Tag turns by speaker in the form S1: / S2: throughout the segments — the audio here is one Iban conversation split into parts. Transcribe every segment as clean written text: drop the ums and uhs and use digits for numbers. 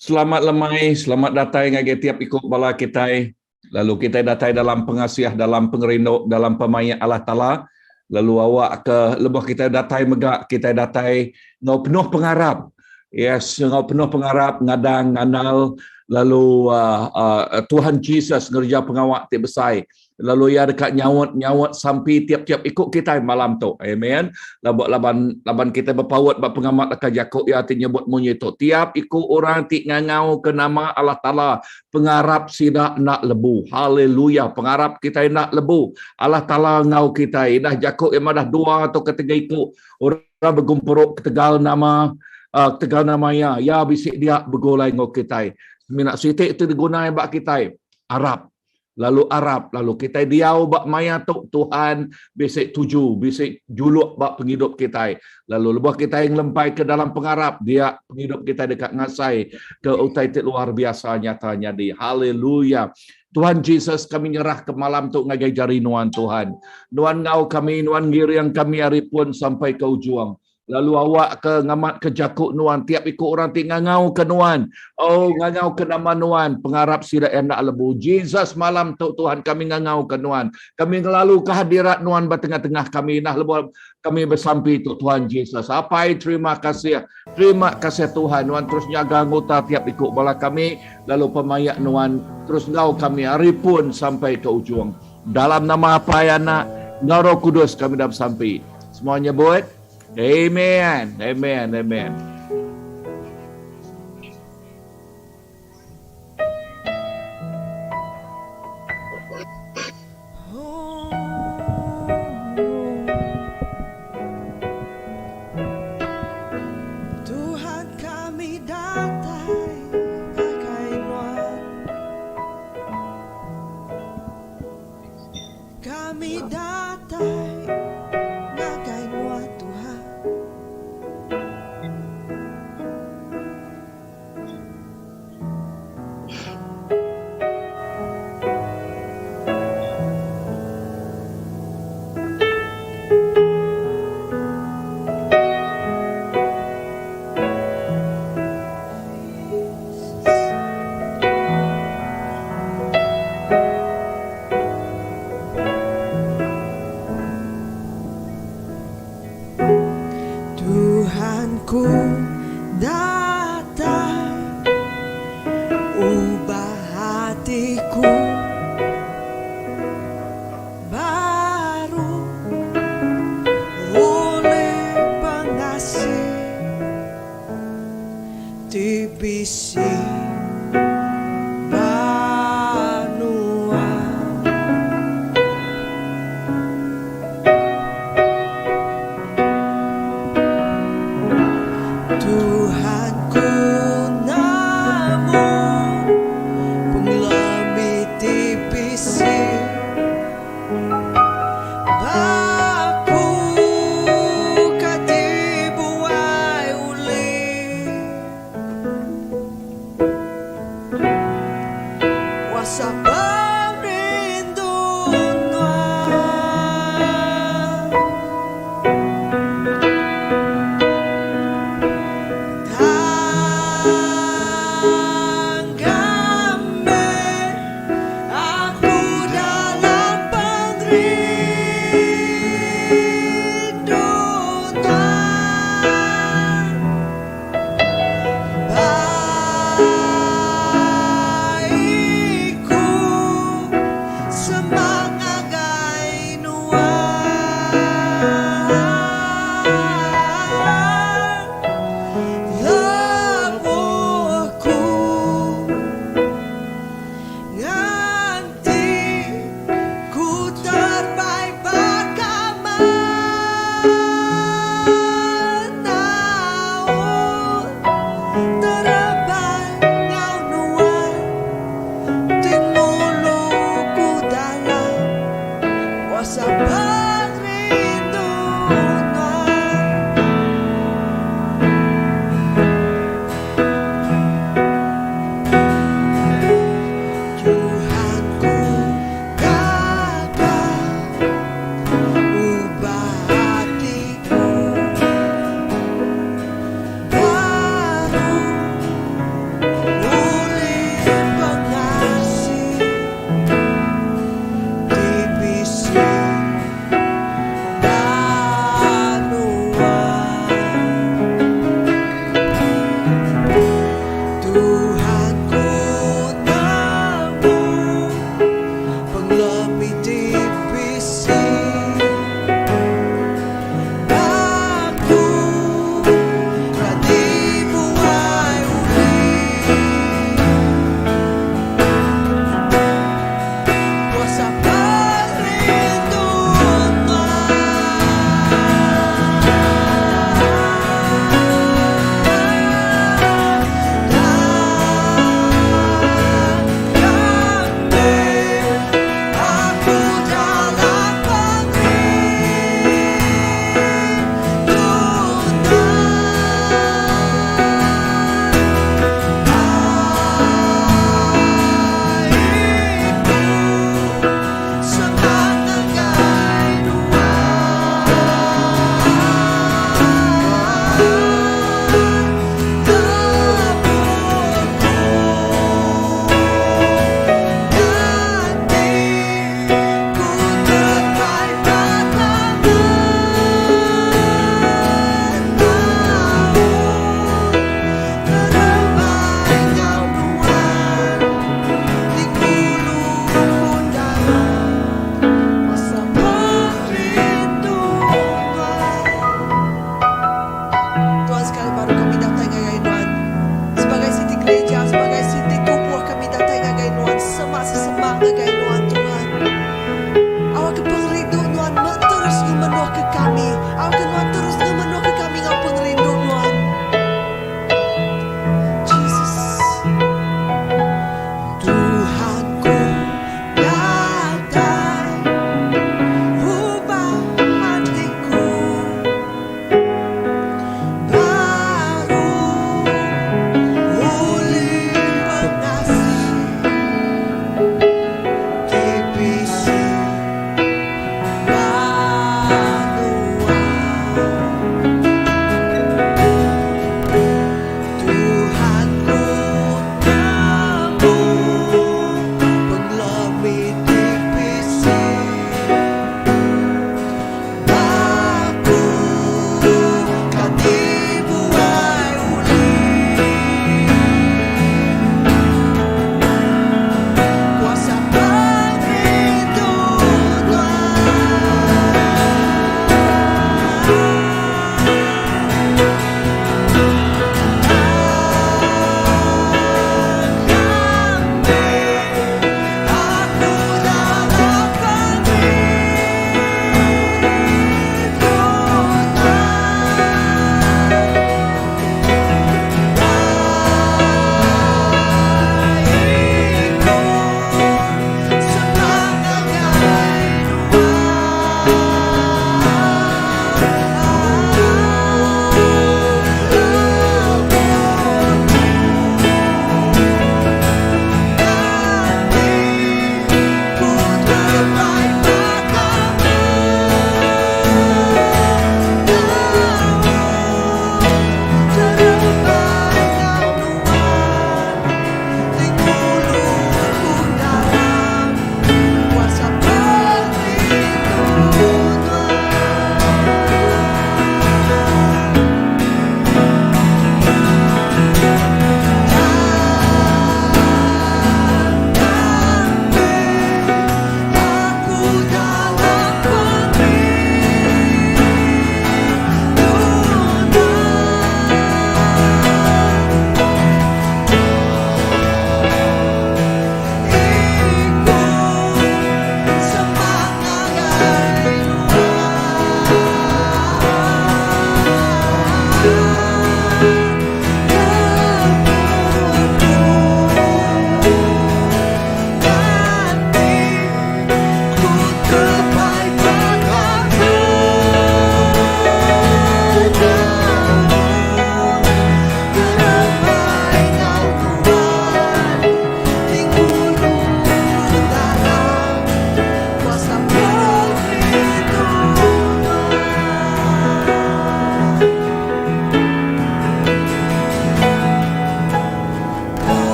S1: Selamat lemai, selamat datai ngagai tiap iku bala kitai. Lalu kitai datai dalam pengasih, dalam pengerindu, dalam pemaik Allah Taala. Lalu awak ke lebuh kitai datai mega, kitai datai enggau penuh pengarap. Yes, enggau penuh pengarap, ngadang, ngandal, lalu uh, uh, Tuhan Jesus ngereja pengawa ti besai lalu iya deka nyaut nyaut sampi tiap-tiap iku kitai malam tu. Amen. Laban laban laban kitai bepaut ba pengamat leka jaku iya ti nyebut munyi tu. Tiap iku orang ti ngangau ke nama Allah Taala, pengarap sida enda lebu. Haleluya. Pengarap kitai enda lebu. Allah Taala enggau kitai. Indah jaku iya madah dua atau ketiga iku orang begempuru ketegal nama uh, ketegal nama iya, iya bisi dia begulai enggau kitai. Semina siti ti diguna ba kitai, arap. Lalu arap lalu kitai diau ba maya tu Tuhan bisi tuju, bisi juluk ba pengidup kitai. Lalu lebuh kitai ngelempai ke dalam pengarap, dia pengidup kitai deka ngasai ke utai ti luar biasa nyata nyadi. Haleluya. Tuhan Jesus, kami nyerah ke malam tu ngagai jari Nuan Tuhan. Nuan ngau kami, Nuan ngiring kami ari pun sampai ke ujung. Lalu awak ke ngamat ke jaku nuan tiap iku orang ti ngangau ke nuan. Oh ngangau ke nama nuan pengarap sida enda lebu. Jesus malam tu Tuhan kami ngangau ke nuan. Kami ngelalu ke hadirat nuan ba tengah-tengah kami nah lebuh kami besampi tu Tuhan Jesus. Apai terima kasih. Terima kasih Tuhan nuan terus nyaga anggota tiap iku bala kami lalu pemaik nuan terus enggau kami ari pun sampai ke ujung. Dalam nama Apai Anak enggau Roh Kudus kami dah besampi. Semua nyebut Amen. Amen. Amen.
S2: Tuhan kami datai ngagai Nuan. Kami datai ngagai Nuan Tuhan. Tuhan ku datai ubah hatiku baru oleh pengasih Ti bisi ba nuan. Tuhan.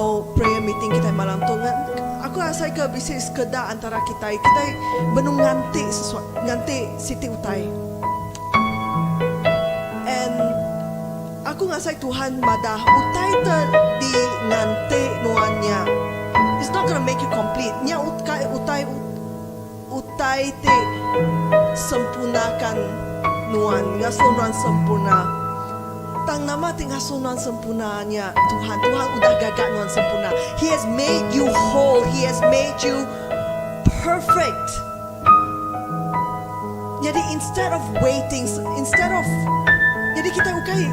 S2: Ngau prayer meeting kitai malam tu aku asai ke bisi sekeda antara kitai kitai benung nganti sesuatu nganti siti utai and aku ngasai Tuhan madah utai te di nganti nuan nya it's not gonna make you complete nya ukai utai utai ti sempunakan nuan, ngasuh nuan sempurna. Tang nama ti ngasuh nuan sempurna nya Tuhan. Tuhan udah gaga nuan sempurna. He has made you whole. He has made you perfect. Nyadi instead of waiting, instead of nyadi kitai ukai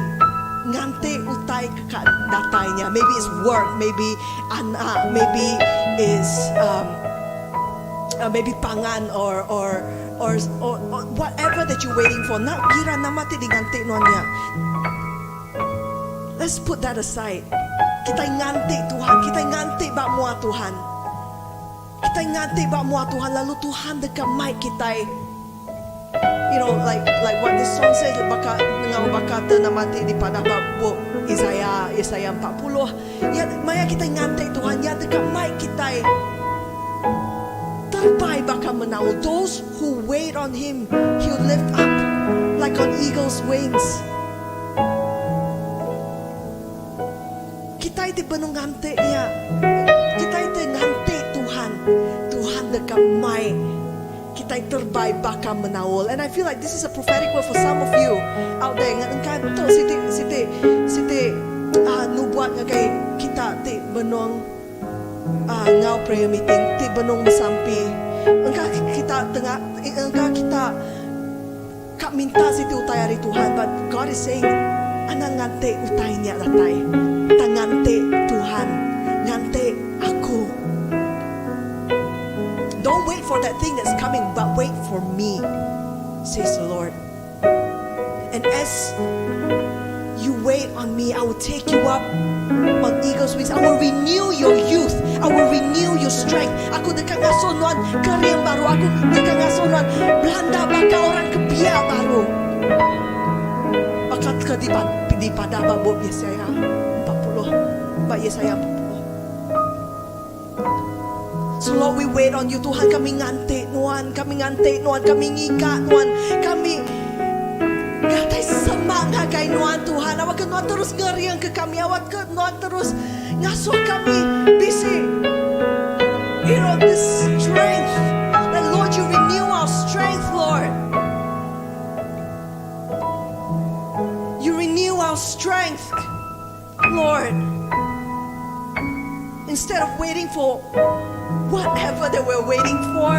S2: nganti utai ke ka datai nya. Maybe it's work, maybe anak, maybe is um, maybe pangan or or or or whatever that you waiting for enda kira nama ti diganti nuan nya. Let's put that aside. Kitai nganti Tuhan, kitai nganti ba mua Tuhan. Kitai nganti ba mua Tuhan lalu Tuhan deka mai kitai you know like like what this song says baka enggau baka te nama ti dipadah ba bup Isaiah Yesaya 40 Iya maya kitai nganti Tuhan iya deka mai kitai terebai baka menaul. Those who wait on Him, He'll lift up like on eagle's wings. Kitai ti benung nganti iya, kitai ti nganti Tuhan, Tuhan deka mai kitai terebai baka menaul. And I feel like this is a prophetic word for some of you out there. Engka tu siti siti siti uh, nubuat ngagai kita ti benung uh, ngau prayer meeting ti benung besampi. Engka kita tengah engka kita ka minta siti utai ari Tuhan but God is saying anang nganti utai nya datai. Tang nganti Tuhan, nganti aku. Don't wait for that thing that's coming but wait for me, says the Lord. And as you wait on me, I will take you up on eagle's wings. I will renew your youth. I will renew your strength. Aku deka ngasuh nuan kering baru. Aku deka ngasuh nuan belanda baka orang ke biak baru. Baka ke dipadah ba bup Yesaya 40. Ba Yesaya 40. So Lord we wait on you Tuhan kami nganti nuan kami nganti nuan kami ngiga nuan kami ngatai semak ngagai nuan Tuhan awak ke nuan terus ngering ke kami awak ke nuan terus ngasuh kami bisi you know this strength that Lord you renew our strength Lord you renew our strength Lord instead of waiting for whatever that we're waiting for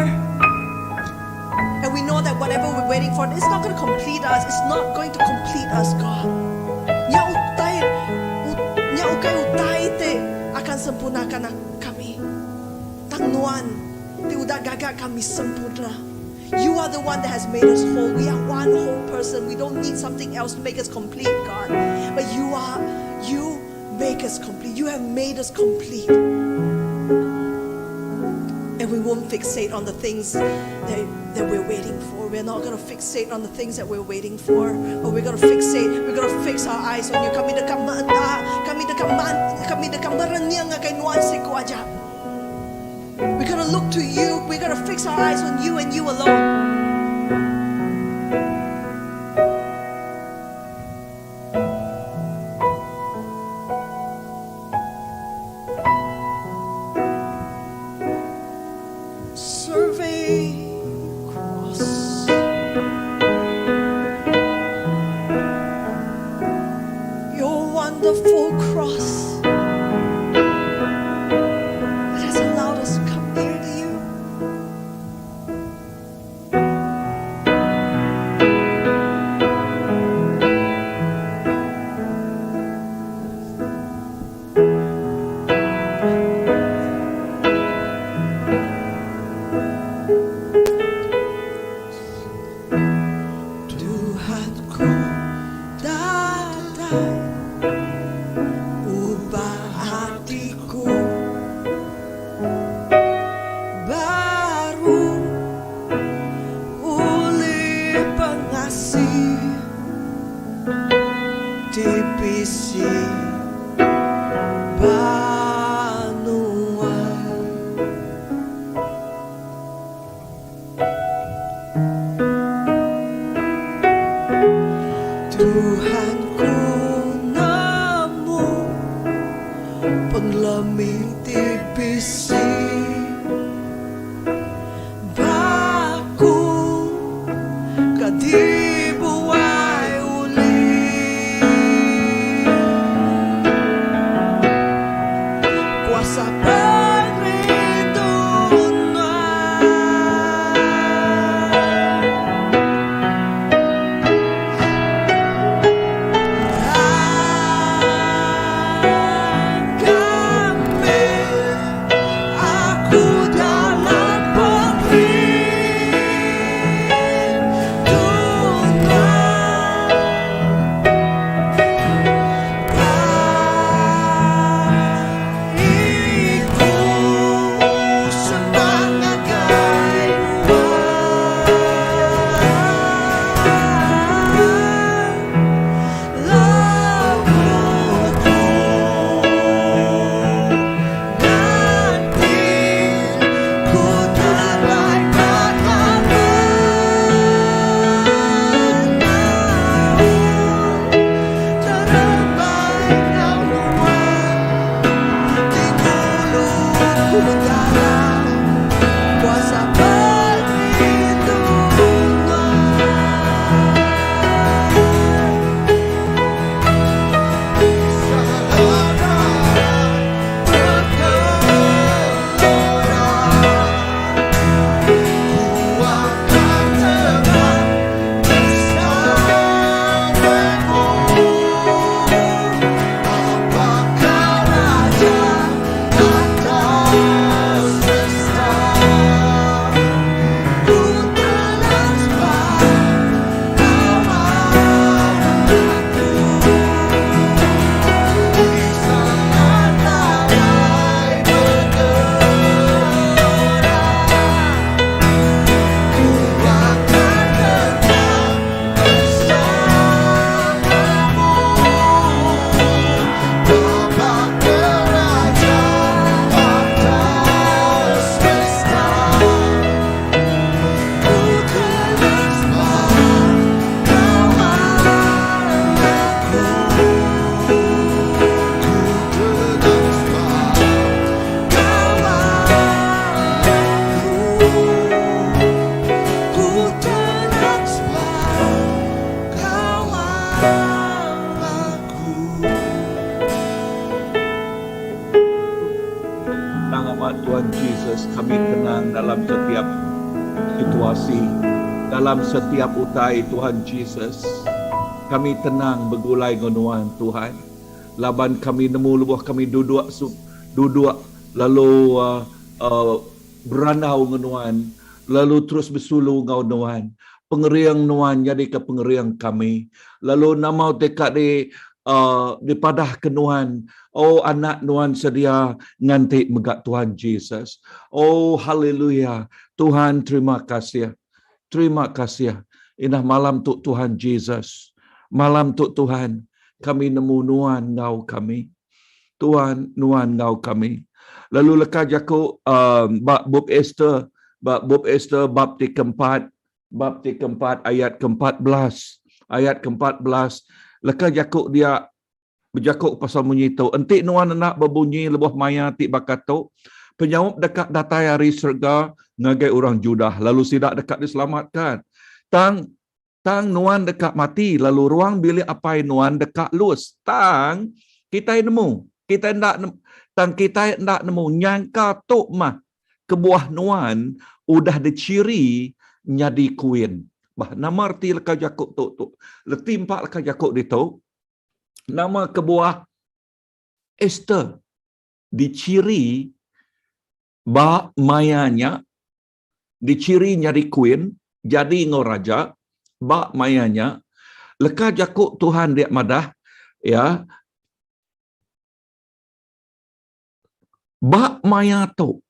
S2: and we know that whatever we're waiting for it's not going to complete us it's not going to complete us God nya utai nya ukai utai ti akan sempurnakan kami tang nuan ti udah gaga kami sempurna You are the one that has made us whole. We are one whole person. We don't need something else to make us complete, God. But you are, you make us complete. You have made us complete. And we won't fixate on the things that, that we're waiting for. We're not going to fixate on the things that we're waiting for. But we're going to fixate, we're going to fix our eyes on you. Kami deka meda, kami deka man, kami deka merening ngagai nuan siku aja. We're going to look to you. We're going to fix our eyes on you and you alone. Survey cross. Your wonderful cross that has allowed us to come near to you. ti bisi ba ku ka dibuai ulih kuasa pengerindu Nuan.
S1: Tenang amat Tuhan Jesus, kami tenang dalam setiap situasi, dalam setiap utai Tuhan Jesus. Kami tenang begulai enggau Nuan Tuhan. Laban kami nemu lebuh kami duduk duduk lalu uh, uh, berandau enggau Nuan lalu terus besulu enggau Nuan. Pengering Nuan nyadika pengering kami. Lalu nama ti ka di uh, dipadah ke Nuan, oh anak Nuan sedia nganti mega Tuhan Jesus. Oh haleluya. Tuhan terima kasih. Terima kasih. Indah malam tu Tuhan Jesus. Malam tu Tuhan, kami nemu Nuan enggau kami. Tuhan nuan enggau kami. Lalu leka jaku uh, ba bup Esther, ba bup Esther bab ti keempat, bab ti keempat ayat ke-14, ayat ke-14, leka jaku dia bejaku pasal munyi tu, enti nuan enda bebunyi lebuh maya ti baka tu, penyaup deka datai ari serega ngagai orang Judah lalu sida deka diselamatkan. Tang Tang nuan deka mati lalu ruang bilik apai nuan deka lus. Tang kitai nemu, kitai enda tang kitai enda nemu nyangka tu mah kebuah nuan udah dichiri nyadi kuin. Bah nama reti leka jaku tu tu? Reti empa leka jaku ditu, nama kebuah Ester dichiri ba maya nya dichiri nyadi kuin, jadi enggau raja, ba maya nya, leka jaku Tuhan dia madah, ya, ba maya tu,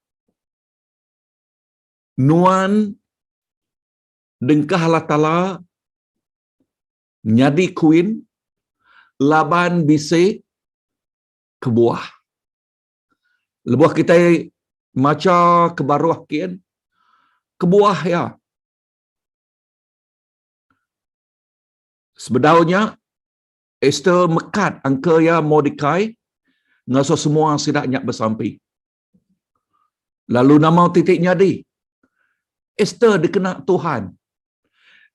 S1: nuan dengkah Allah Taala nyadi kuin laban bisi kebuah. Lebuh kitai macha ke baruh kin, kebuah iya. Sebedau nya, Ester mekat uncle iya Mordekai ngasuh semua sida nya besampi. Lalu nama titik nyadi? Ester dikena Tuhan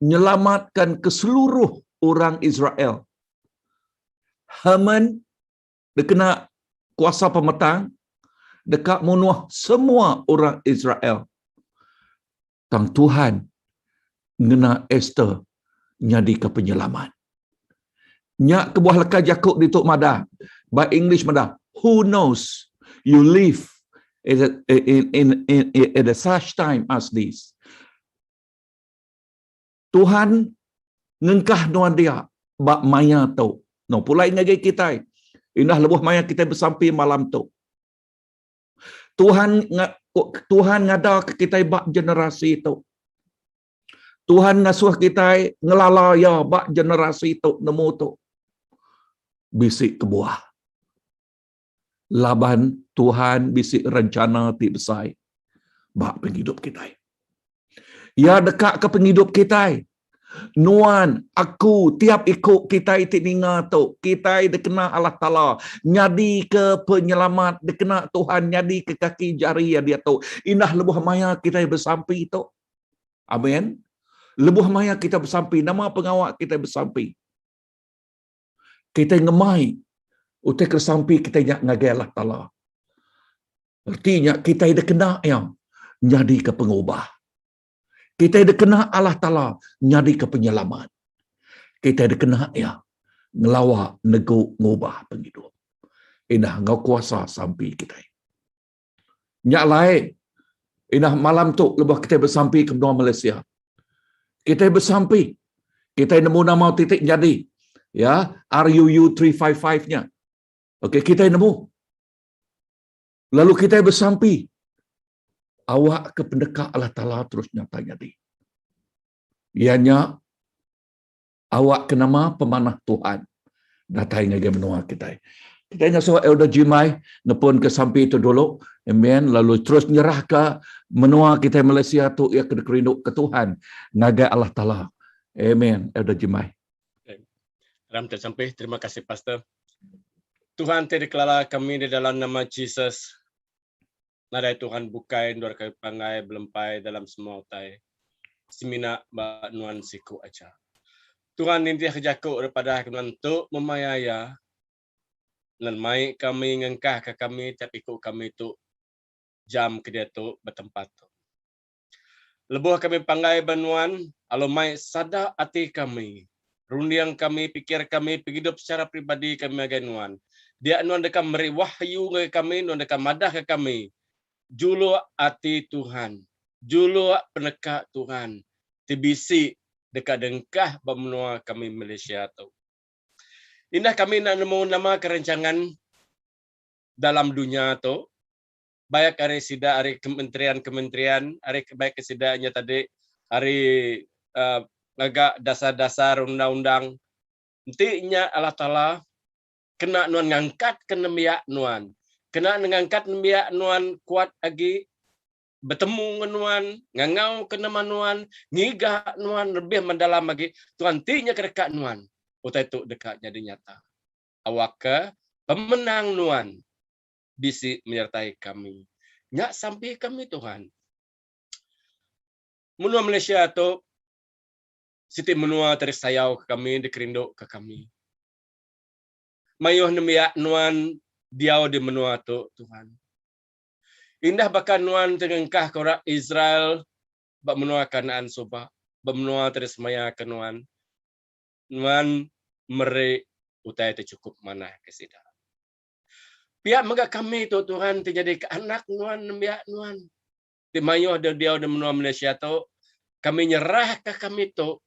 S1: nyelamatkan ke seluruh orang Israel. Haman dikena kuasa pemetang deka munuh semua orang Israel. Tang Tuhan ngena Ester nyadika penyelamat. Nya kebuah leka jaku ditu madah, ba English madah, who knows you live in, in, in, in, in a such time as this. Tuhan ngengkah nuan dia ba maya tu. No, pulai ngagai kitai. Indah lebuh maya kitai besampi malam tu. Tuhan Tuhan ngada ke kitai ba generasi tu. Tuhan ngasuh kitai ngelala iya ba generasi tu nemu tu. Bisi kebuah. Laban Tuhan bisi rencana ti besai ba pengidup kitai. Iya deka ke pengidup kitai. Nuan, aku, tiap iku kitai ti ninga tu, kitai dikena Allah Taala nyadika penyelamat, dikena Tuhan nyadika kaki jari iya diatu. Indah lebuh maya kitai besampi tu. Amen. Lebuh maya kita besampi, nama pengawa kitai besampi? Kitai ngemai utai ke sampi kitai nya ngagai Allah Taala. Reti nya kitai dikena iya nyadika pengubah. Kitai dikena Allah Taala nyadika penyelamat. Kitai dikena iya ngelawa negu ngubah pengidup. Indah enggau kuasa sampi kitai. Nya alai indah malam tu lebuh kitai besampi ke menua Malaysia. Kitai besampi. Kitai nemu nama titik nyadi. Ya, RUU 355 nya. Okey, kitai nemu. Lalu kitai besampi awak ke pendeka Allah Taala terus nyata nyadi. Iya nya awak ke nama pemanah Tuhan datai ngagai menua kitai. Kitai ngasuh Elder Jimai ngepun ke sampi tu dulu. Amen. Lalu terus nyerah ke menua kitai Malaysia tu iya ke dikerindu ke Tuhan ngagai Allah Taala. Amen. Elder Jimai.
S3: Dalam tersampai, terima kasih Pastor. Tuhan ti dikelala kami di dalam nama Jesus. Nadai Tuhan bukai endur kami pangai belempai dalam semua utai. Semina ba nuan siku aja. Tuhan nintih ke jaku daripada ke nuan tu memaya iya. Nan mai kami ngengkah ke kami tiap iku kami tu jam ke diatu betempat tu. Lebuh kami panggai ba nuan, alu mai sada ati kami, runding kami, pikir kami, pengidup secara peribadi kami ngagai nuan. Dia nuan deka meri wahyu ngagai kami, nuan deka madahka kami juluk ati Tuhan, juluk peneka Tuhan ti bisi deka dengkah ba menua kami Malaysia tu. Indah kami enda nemu nama ke rancangan dalam dunya tu, baik ari sida ari kementerian-kementerian ari baik ke sida nya tadi ari uh, ngaga dasar-dasar undang-undang enti nya Allah Taala kena nuan ngangkat ke nembiak nuan kena ngangkat nembiak nuan kuat agi betemu dengan nuan ngangau ke nama nuan ngiga nuan lebih mendalam agi Tuhan ti nya kedeka nuan utai tu deka nyadi nyata awakka pemenang nuan bisi menyertai kami. Nya sampi kami Tuhan. Menua Malaysia tu siti menua ti disayau ke kami, dikerindu ke kami. Mayuh nembiak nuan diau di menua tu Tuhan. Indah baka nuan ti ngengkah ke orang Israel ba menua Kanaan suba, ba menua ti disemaya ke nuan. Nuan meri utai ti chukup manah ke sida. Pia mega kami tu Tuhan ti nyadika anak nuan nembiak nuan ti mayuh deh diau di menua Malaysia tu kami nyerahka kami tu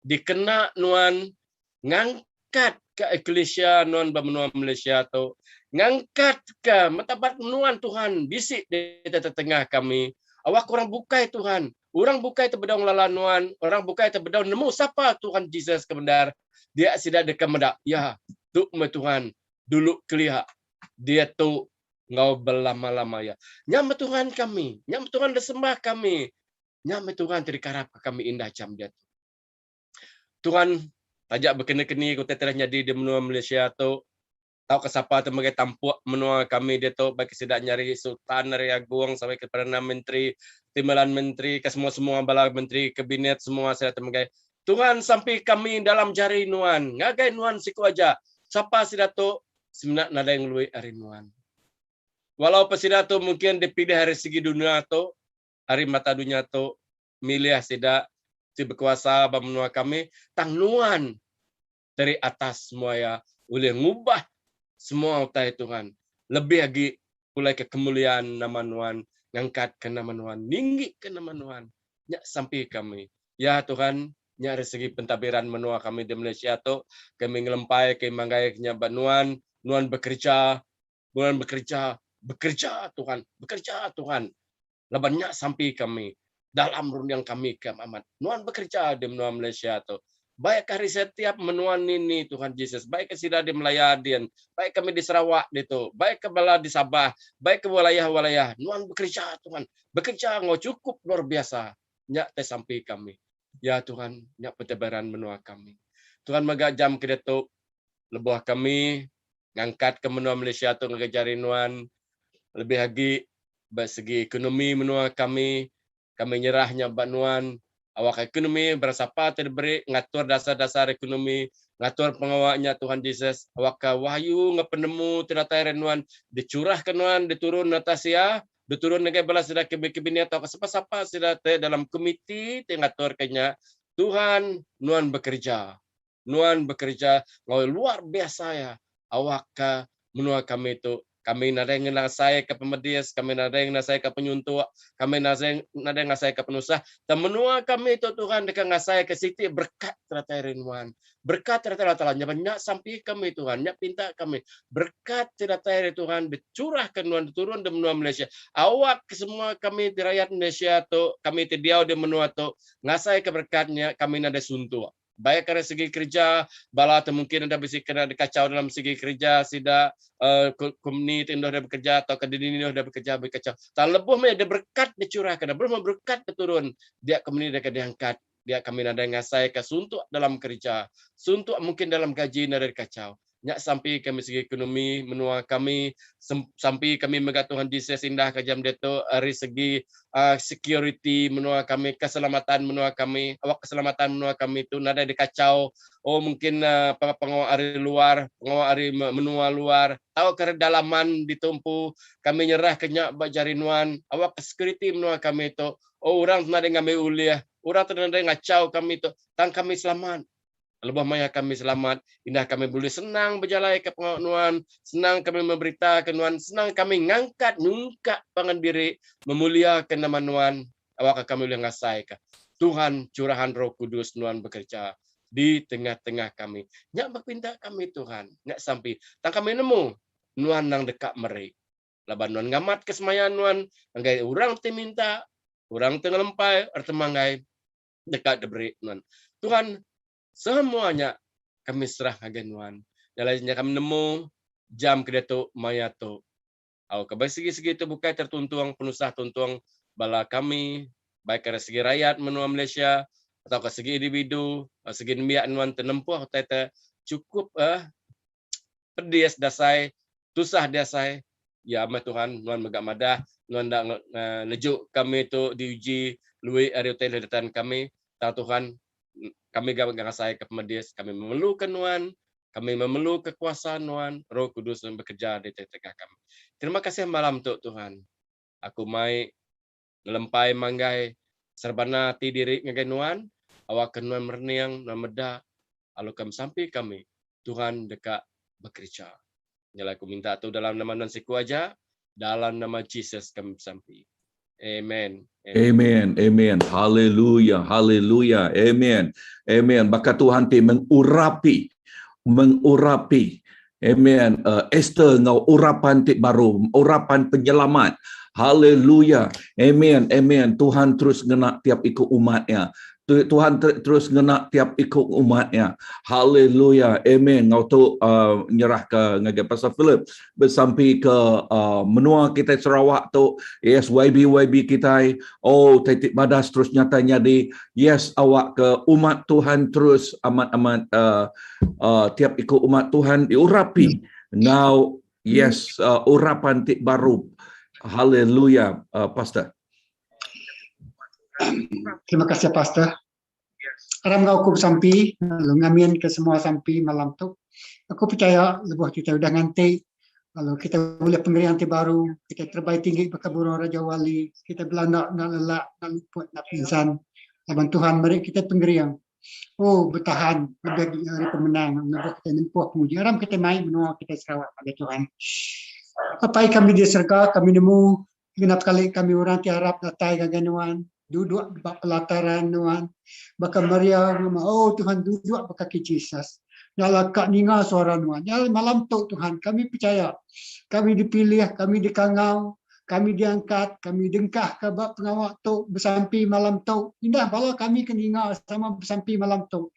S3: dikena nuan ngangkatka eklisia nuan ba menua Malaysia tu ngangkatka metabat nuan Tuhan bisi di tengah kami awak orang bukai Tuhan orang bukai ti bedau ngelala nuan orang bukai ti bedau nemu sapa Tuhan Jesus ke bendar dia sida deka meda ya tu meh Tuhan dulu kelia, diatu enggau belama-lama iya. Nya meh Tuhan kami, nya meh Tuhan disembah kami, nya meh Tuhan ti dikarapka kami indah jam diatu. Tuhan, taja bekeni-keni ke utai telah nyadi di menua Malaysia tu, Tauka sapa ti megai tampuk menua kami ditu bagi sida nyari Sultan ari Agong sampai ke Perdana Menteri, Timbalan Menteri ke semua-semua bala menteri kabinet semua sida ti megai. Tuhan sampi kami dalam jari nuan ngagai nuan siku aja. Sapa sida tu semina nadai ngelui ari nuan. Walau pa sida tu mungkin dipilih ari segi dunya tu, ari mata dunya tu milih sida ti bekuasa ba menua kami tang nuan teri atas semua iya ulih ngubah semua utai Tuhan lebih agi pulai ke kemuliaan nama nuan ngangkat ke nama nuan ninggi ke nama nuan nya sampi kami ya Tuhan nya ari segi pentadbiran menua kami di Malaysia tu kami ngelempai ke manggai nya ba nuan nuan bekerja nuan bekerja bekerja Tuhan bekerja Tuhan Laban nya sampi kami dalam runding kami ke amat nuan bekerja di menua Malaysia tu. Baik ke hari setiap menua ni-ni Tuhan Jesus, baik ke sida di Malaya din, baik kami di Sarawak ditu, baik ke bala di Sabah, baik ke wilayah-wilayah, nuan bekerja Tuhan, bekerja enggau chukup luar biasa. Nya te sampi kami. Ya Tuhan, nya pentadbiran menua kami. Tuhan mega jam ke diatu lebuh kami ngangkatka menua Malaysia tu ngagai jari nuan lebih agi ba segi ekonomi menua kami, kami nyerah nya ba nuan awakka ekonomi barang sapa ti diberi ngatur dasar-dasar ekonomi ngatur pengawa nya Tuhan Jesus awakka wahyu enggau penemu ti datai ari nuan dicurahka nuan diturun atas iya diturun ngagai bala sida kabinet tauka sapa-sapa sida ti dalam komiti ti ngaturka nya Tuhan nuan bekereja. Nuan bekereja enggau luar biasa iya awakka menua kami tu. Kami nadai ngenasaika pemedis, kami nadai ngenasaika penyuntuk, kami nadai nadai ngasaika penusah. Tang menua kami tu Tuhan deka ngasaika siti berekat ke datai ari Nuan. Berekat ti datai ari Allah Taala. Nya nya sampi kami Tuhan, nya pinta kami. Berekat ti datai ari Tuhan dicurahka Nuan diturun di menua Malaysia. Awakka semua kami ti rayat Malaysia tu, kami ti diau di menua tu ngasaika berekat nya kami nadai suntuk. Baik ari segi kereja, bala ti mungkin enda bisi kena dikachau dalam segi kereja sida kompeni ti endur deh bekereja tauka dini endur deh bekereja bekachau. Tang lebuh meh deh berekat dicurahka lebuh meh berekat diturun dia kompeni deka diangkat dia kami nadai ngasaika suntuk dalam kereja, suntuk mungkin dalam gaji nadai dikachau. Nya sampi kami segi ekonomi menua kami, sampi kami mega Tuhan Jesus indah ka jam diatu ari segi uhh security menua kami, keselamatan menua kami, awak keselamatan menua kami tu nadai dikachau oh mungkin uhh pengawa ari luar, pengawa ari menua luar tauka ari dalaman ditu empu kami nyerah ke nya ba jari nuan awak security menua kami tu oh orang tu nadai ngambi ulih, orang tu nadai ngachau kami tu tang kami selamat. Lebuh maya kami selamat, indah kami bulih senang bejalaika pengawa Nuan, senang kami memberitaka Nuan, senang kami ngangkat nyungkak pangan diri memuliaka nama Nuan, awakka kami ulih ngasaika Tuhan curahan Roh Kudus Nuan bekereja di tengah-tengah kami. Nya meh pinta kami Tuhan, nya sampi. Tang kami nemu Nuan nang deka meri. Laban Nuan ngamatka semaya Nuan ngagai orang ti minta, orang ti ngelempai, orang ti manggai. deka diberi nuan. Tuhan, semua nya kami serah ngagai nuan. Nya alai nya kami nemu jam ke diatu maya tu. Au ke bagi segi-segi tu bukai tertuntung penusah tuntung bala kami baik ari segi rayat menua Malaysia atau ke segi individu, segi nembiak nuan te nempuh utai te chukup eh pedis dasai, tusah diasai. Ya meh Tuhan, nuan mega madah, nuan enda neju kami tu diuji lui ari utai ulih ditan kami. Tang Tuhan, kami ga ngasaika pemedis, kami memerluka nuan, kami memerluka kuasa nuan, Roh Kudus nuan bekereja di tengah-tengah kami. Terima kasih malam tu Tuhan. Aku mai ngelempai manggai serebana ati diri ngagai nuan, awakka nuan merening, nuan meda, lalu kami sampi kami, Tuhan deka bekereja. Nya alai aku minta tu dalam nama nuan siku aja, dalam nama Jesus kami besampi. Amen.
S1: Amen. Amen. Haleluya. Haleluya. Amen. Amen. Baka Tuhan ti mengurapi mengurapi Amen. Uh, Esther enggau urapan ti baru, urapan penyelamat. Haleluya. Amen. Amen. Tuhan terus ngena tiap iku umat ya. Tuhan terus ngena tiap iku umat ya. Haleluya. Amen. Ngau tu uh, nyerah ke ngagai Pastor Philip besampi ke uh, menua kita Sarawak tu. Yes, YB YB kita. Oh, titik badas terus nyata nyadi. Yes, awak ke umat Tuhan terus amat-amat uh, uh, tiap iku umat Tuhan diurapi. Now yes uh, urapan ti baru. Haleluya uh, pastor.
S4: Terima kasih pastor. Aram enggau aku besampi lalu ngamin ke semua sampi malam tu. Aku percaya lebuh kita udah nganti lalu kita ulih pengering ti baru, kita terebai tinggi baka burung Raja Wali, kita belanda enda lelak, enda luput, enda pingsan. Laban Tuhan meri kita pengering. Oh betahan lebih agi ari pemenang lebuh kita nempuh penguji. Aram kita mai menua kita Sarawak ngagai Tuhan. Apai kami di serega, kami nemu Genap kali kami orang ti arap datai ngagai Nuan, duduk ba pelataran Nuan, baka Maria ngema, Oh Tuhan, duduk ba kaki Jesus. Nya alai ka ninga suara Nuan. Nya alai malam tu Tuhan, kami pechaya, kami dipilih, kami dikangau, kami diangkat, kami dengkahka ba pengawa tu, besampi malam tu. Indah bala kami ke ninga sama besampi malam tu.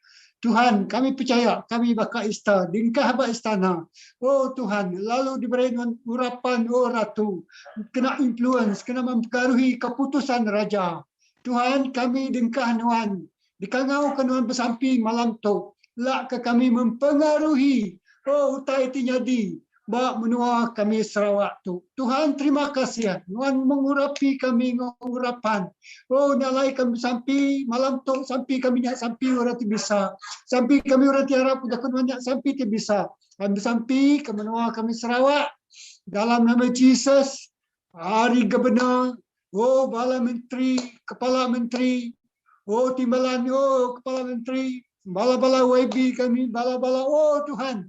S4: Tuhan, kami pechaya kami baka Esta, dingkah ba istana. Oh Tuhan, lalu diberi nuan urapan, oh Ratu, kena influence, kena mempengaruhi keputusan raja. Tuhan, kami dingkah nuan, dikangau ke nuan besampi malam tu, lak ke kami mempengaruhi, oh utai ti nyadi ba menua kami Sarawak tu. Tuhan terima kasih nuan mengurapi kami enggau urapan. Oh nya alai kami besampi malam tu sampi kami nya sampi orang ti bisa. Sampi kami orang ti arap jaku nuan nya sampi ti bisa. Kami besampi ke menua kami Sarawak dalam nama Jesus ari gubernur oh bala menteri kepala menteri oh timbalan oh kepala menteri bala-bala YB kami bala-bala oh Tuhan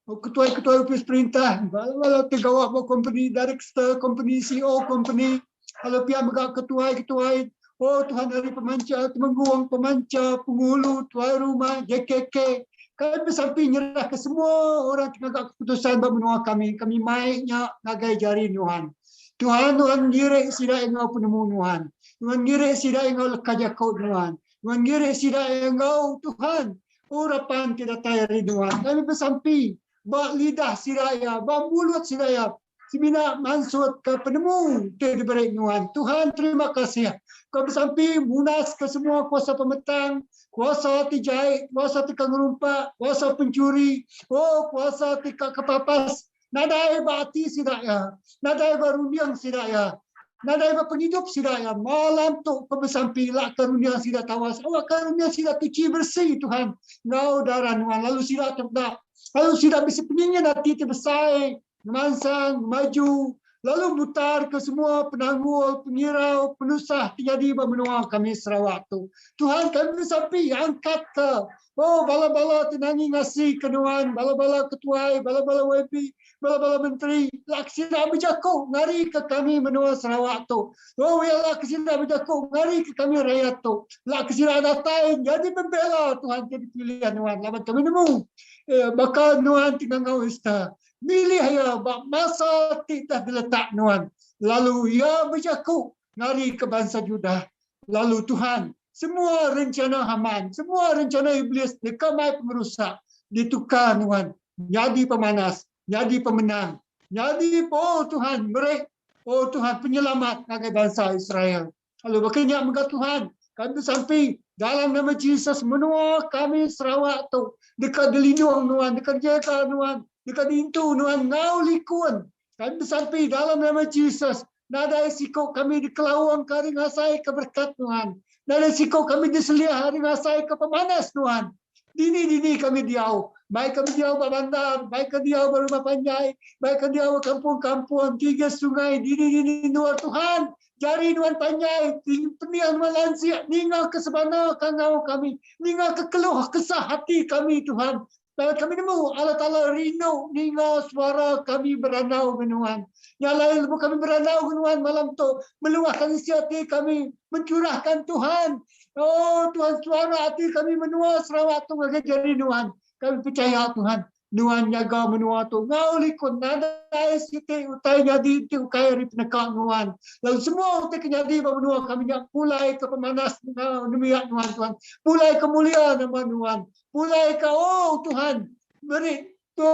S4: Ketuai-ketuai opis perintah, bala ti gawa ba kompeni, director kompeni, CEO kompeni, lalu pia mega ketuai-ketuai, oh Tuhan ari pemancha, temenggung, pemancha, pengulu, tuai rumah, JKK. Kami besampi nyerahka semua orang ti ngaga keputusan ba menua kami, kami mai nya ngagai jari Nuan. Tuhan, Nuan ngirik sida enggau penemu Nuan. Nuan ngirik sida enggau leka jaku Nuan. Nuan ngirik sida enggau Tuhan. Urapan ti datai ari nuan. Kami besampi ba lidah sida iya, ba mulut sida iya, semina mansutka penemu ti diberi nuan. Tuhan terima kasih. Kami besampi munaska semua kuasa pemetang, kuasa ti jai, kuasa ti ka ngerumpak, kuasa penchuri, oh kuasa ti ka kepapas Nadai ba ati sida iya, nadai ba runding sida iya, nadai ba pengidup sida iya. Malam tu ku besampi lak ka runding sida tawas, awak ka runding sida tuchi beresi Tuhan enggau darah nuan lalu sida tu meda lalu sida bisi pengingin ati ti besai ngemansang, ngemaju lalu mutarka semua penanggul, pengirau, penusah ti nyadi ba menua kami Sarawak tu. Tuhan kami besampi angkatka Oh bala-bala ti nangi ngasi ke nuan, bala-bala ketuai, bala-bala YB, bala-bala menteri, lak sida bejaku ngari ke kami menua Sarawak tu. Oh ya lak sida bejaku ngari ke kami rayat tu. Lak sida datai nyadi pembela Tuhan ti dipilih nuan laban kami nemu eh, baka nuan ti ngangau Esta. Milih iya ba masa ti dah diletak nuan. Lalu iya bejaku ngari ke bansa Judah. Lalu Tuhan, semua rencana Haman, semua rencana Iblis deka mai pengerusak ditukar nuan nyadi pemanas, nyadi pemenang, nyadi oh Tuhan meri oh Tuhan penyelamat ngagai bansa Israel. Lalu baka nya mega Tuhan, kami besampi dalam nama Jesus menua kami Sarawak tu deka dilindung nuan, deka dijaga nuan, deka diintu nuan enggau likun. Kami besampi dalam nama Jesus Nadai siku kami dikelaungka ari ngasaika berekat Nuan. Nadai siku kami diseliah ari ngasaika pemanas Nuan. Dini-dini kami diau, baik kami diau ba bandar, baik ke diau ba rumah panjai, baik ke diau ba kampung-kampung, tiga sungai, dini-dini endur Tuhan, jari Nuan panjai, peniang Nuan lansik, ninga ke sebana kangau kami, ninga ke keluh kesah ati kami Tuhan. Lalu kami nemu Allah Taala rindu ninga suara kami berandau dengan Nuan. Nya alai lebuh kami berandau dengan Nuan malam tu, meluahkan isi ati kami, mencurahkan Tuhan. Oh Tuhan, suara ati kami menua Sarawak tu ngagai jari Nuan. Kami percaya Tuhan, Nuan nyaga menua tu ngau likun nadai siti utai nyadi ti ukai ari peneka Nuan. Lalu semua utai ke nyadi ba menua kami nya pulai ke pemanas nembiak Nuan Tuhan. Pulai ke mulia nama Nuan. Pulai ka oh Tuhan meri tu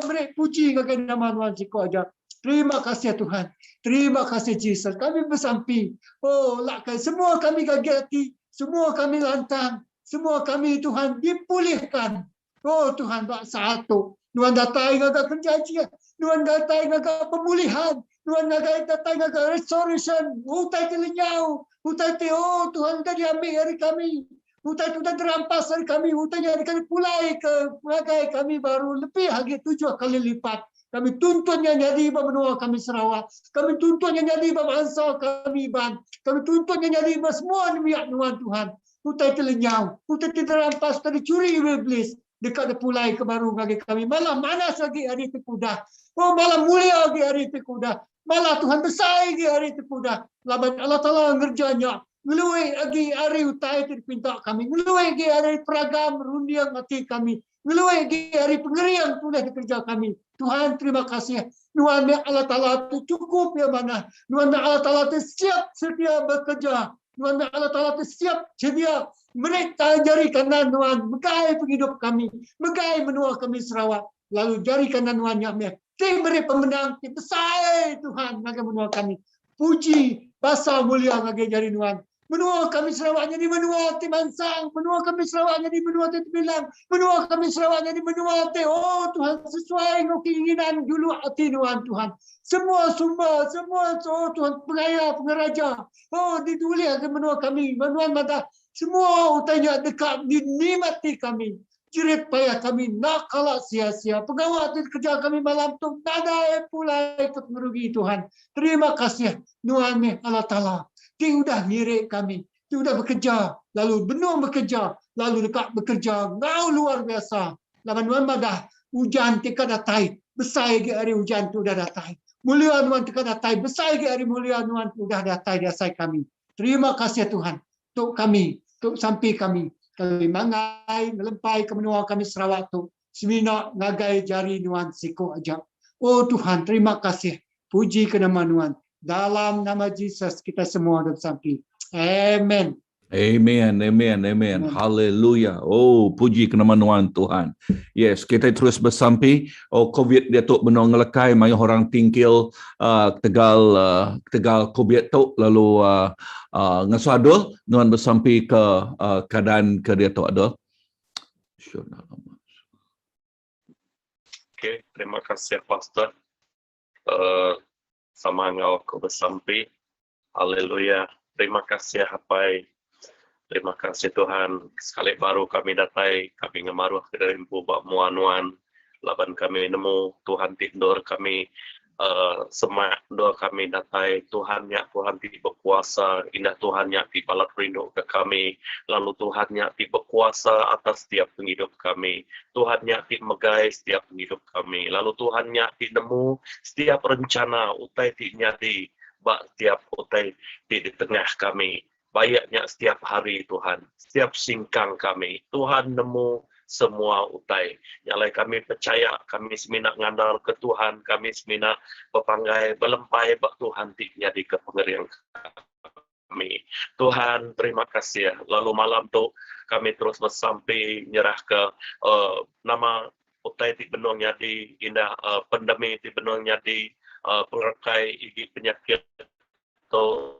S4: meri puji ngagai nama Nuan siko aja. Terima kasih Tuhan. Terima kasih Jesus. Kami besampi. Oh lakkan semua kami gagit ati, semua kami lantang, semua kami Tuhan dipulihkan. Oh Tuhan ba saat tu. Nuan datai ngaga kerja ajih. Nuan datai ngaga pemulihan. Nuan ngagai datai ngaga restoration. Utai ti lenyau. Utai ti oh Tuhan udah diambil ari kami. Utai ti udah dirampas ari kami. Utai nya deka dipulai ke ngagai kami baru lebih agi tujuh kali lipat. Kami tuntun nya nyadi ba menua kami Sarawak. Kami tuntun nya nyadi ba bansa kami Iban. Kami tuntun nya nyadi ba semua nembiak nuan Tuhan. Utai ti lenyau, utai ti dirampas, utai dicuri Iblis deka dipulai ke baru ngagai kami. Malah manas agi ari ti ke udah. Oh malah mulia agi ari ti ke udah. Malah Tuhan besai agi ari ti ke udah. Laban Allah Taala ngereja nya ngelui agi ari utai ti dipinta kami. Ngelui agi ari peragam runding ati kami. Ngelui agi ari pengering ti ulih dikereja kami. Tuhan terima kasih. Nuan meh Allah Taala ti chukup iya manah. Nuan meh Allah Taala ti siap sedia bekereja. Nuan meh Allah Taala ti siap sedia meri jari kanan nuan megai pengidup kami, megai menua kami Sarawak. Lalu jari kanan nuan nya meh ti meri pemenang ti besai Tuhan ngagai menua kami. Puji basa mulia ngagai jari nuan. Menua kami Sarawak nyadi menua ti mansang, menua kami Sarawak nyadi menua ti tebilang, menua kami Sarawak nyadi menua ti oh Tuhan sesuai enggau keinginan juluk ati nuan Tuhan. Semua sumber, semua oh Tuhan pengaya, pengeraja, oh ditulih ke menua kami. Nuan madah semua utai nya deka dinikmati kami. Jerit payah kami enda kala sia-sia. Pengawa ti dikereja kami malam tu nadai pulai ke pengerugi Tuhan. Terima kasih nuan meh Allah Taala ti udah ngirik kami, ti udah bekereja lalu benung bekereja lalu deka bekereja enggau luar biasa. Laban nuan madah ujan ti ka datai besai agi ari ujan ti udah datai. Mulia nuan ti ka datai besai agi ari mulia nuan ti udah datai diasai kami. Terima kasih Tuhan. Tu kami, tu sampi kami. Kami mangai ngelempai ke menua kami Sarawak tu semina ngagai jari nuan siku aja. Oh Tuhan, terima kasih. Puji ke nama nuan. Dalam nama Jesus kita semua udah besampi. Amen.
S1: Amen, amen, amen. Hallelujah. Oh, puji ke nama nuan Tuhan. Yes, kita terus besampi. Oh, COVID dia tu benung ngelekai mayuh orang tingkil uh, tegal uh, tegal COVID tu lalu uh, uh, ngasuh adul nuan besampi ke uh, keadaan ke dia tu adul.
S5: Okay, terima kasih Pastor. Uh, sama enggau aku besampi. Haleluya. Terima kasih Apai. Terima kasih Tuhan. Sekali baru kami datai, kami ngemaruh ke diri empu ba mua nuan. Laban kami nemu Tuhan ti endur kami uh, semak endur kami datai. Tuhan nya Tuhan ti bekuasa, indah Tuhan nya ti balat rindu ke kami. Lalu Tuhan nya ti bekuasa atas setiap pengidup kami. Tuhan nya ti megai setiap pengidup kami. Lalu Tuhan nya ti nemu setiap rencana utai ti nyadi ba setiap utai ti ditengah kami. Baik nya setiap hari Tuhan, setiap singkang kami. Tuhan nemu semua utai. Nya alai kami pechaya, kami semina ngandalka Tuhan, kami semina bepanggai belempai ba Tuhan ti nyadika pengering kami. Tuhan, terima kasih. Lalu malam tu kami terus besampi nyerahka uh, nama utai ti benung nyadi indah uh, pandemi ti benung nyadi uh, pengerekai igi penyakit tu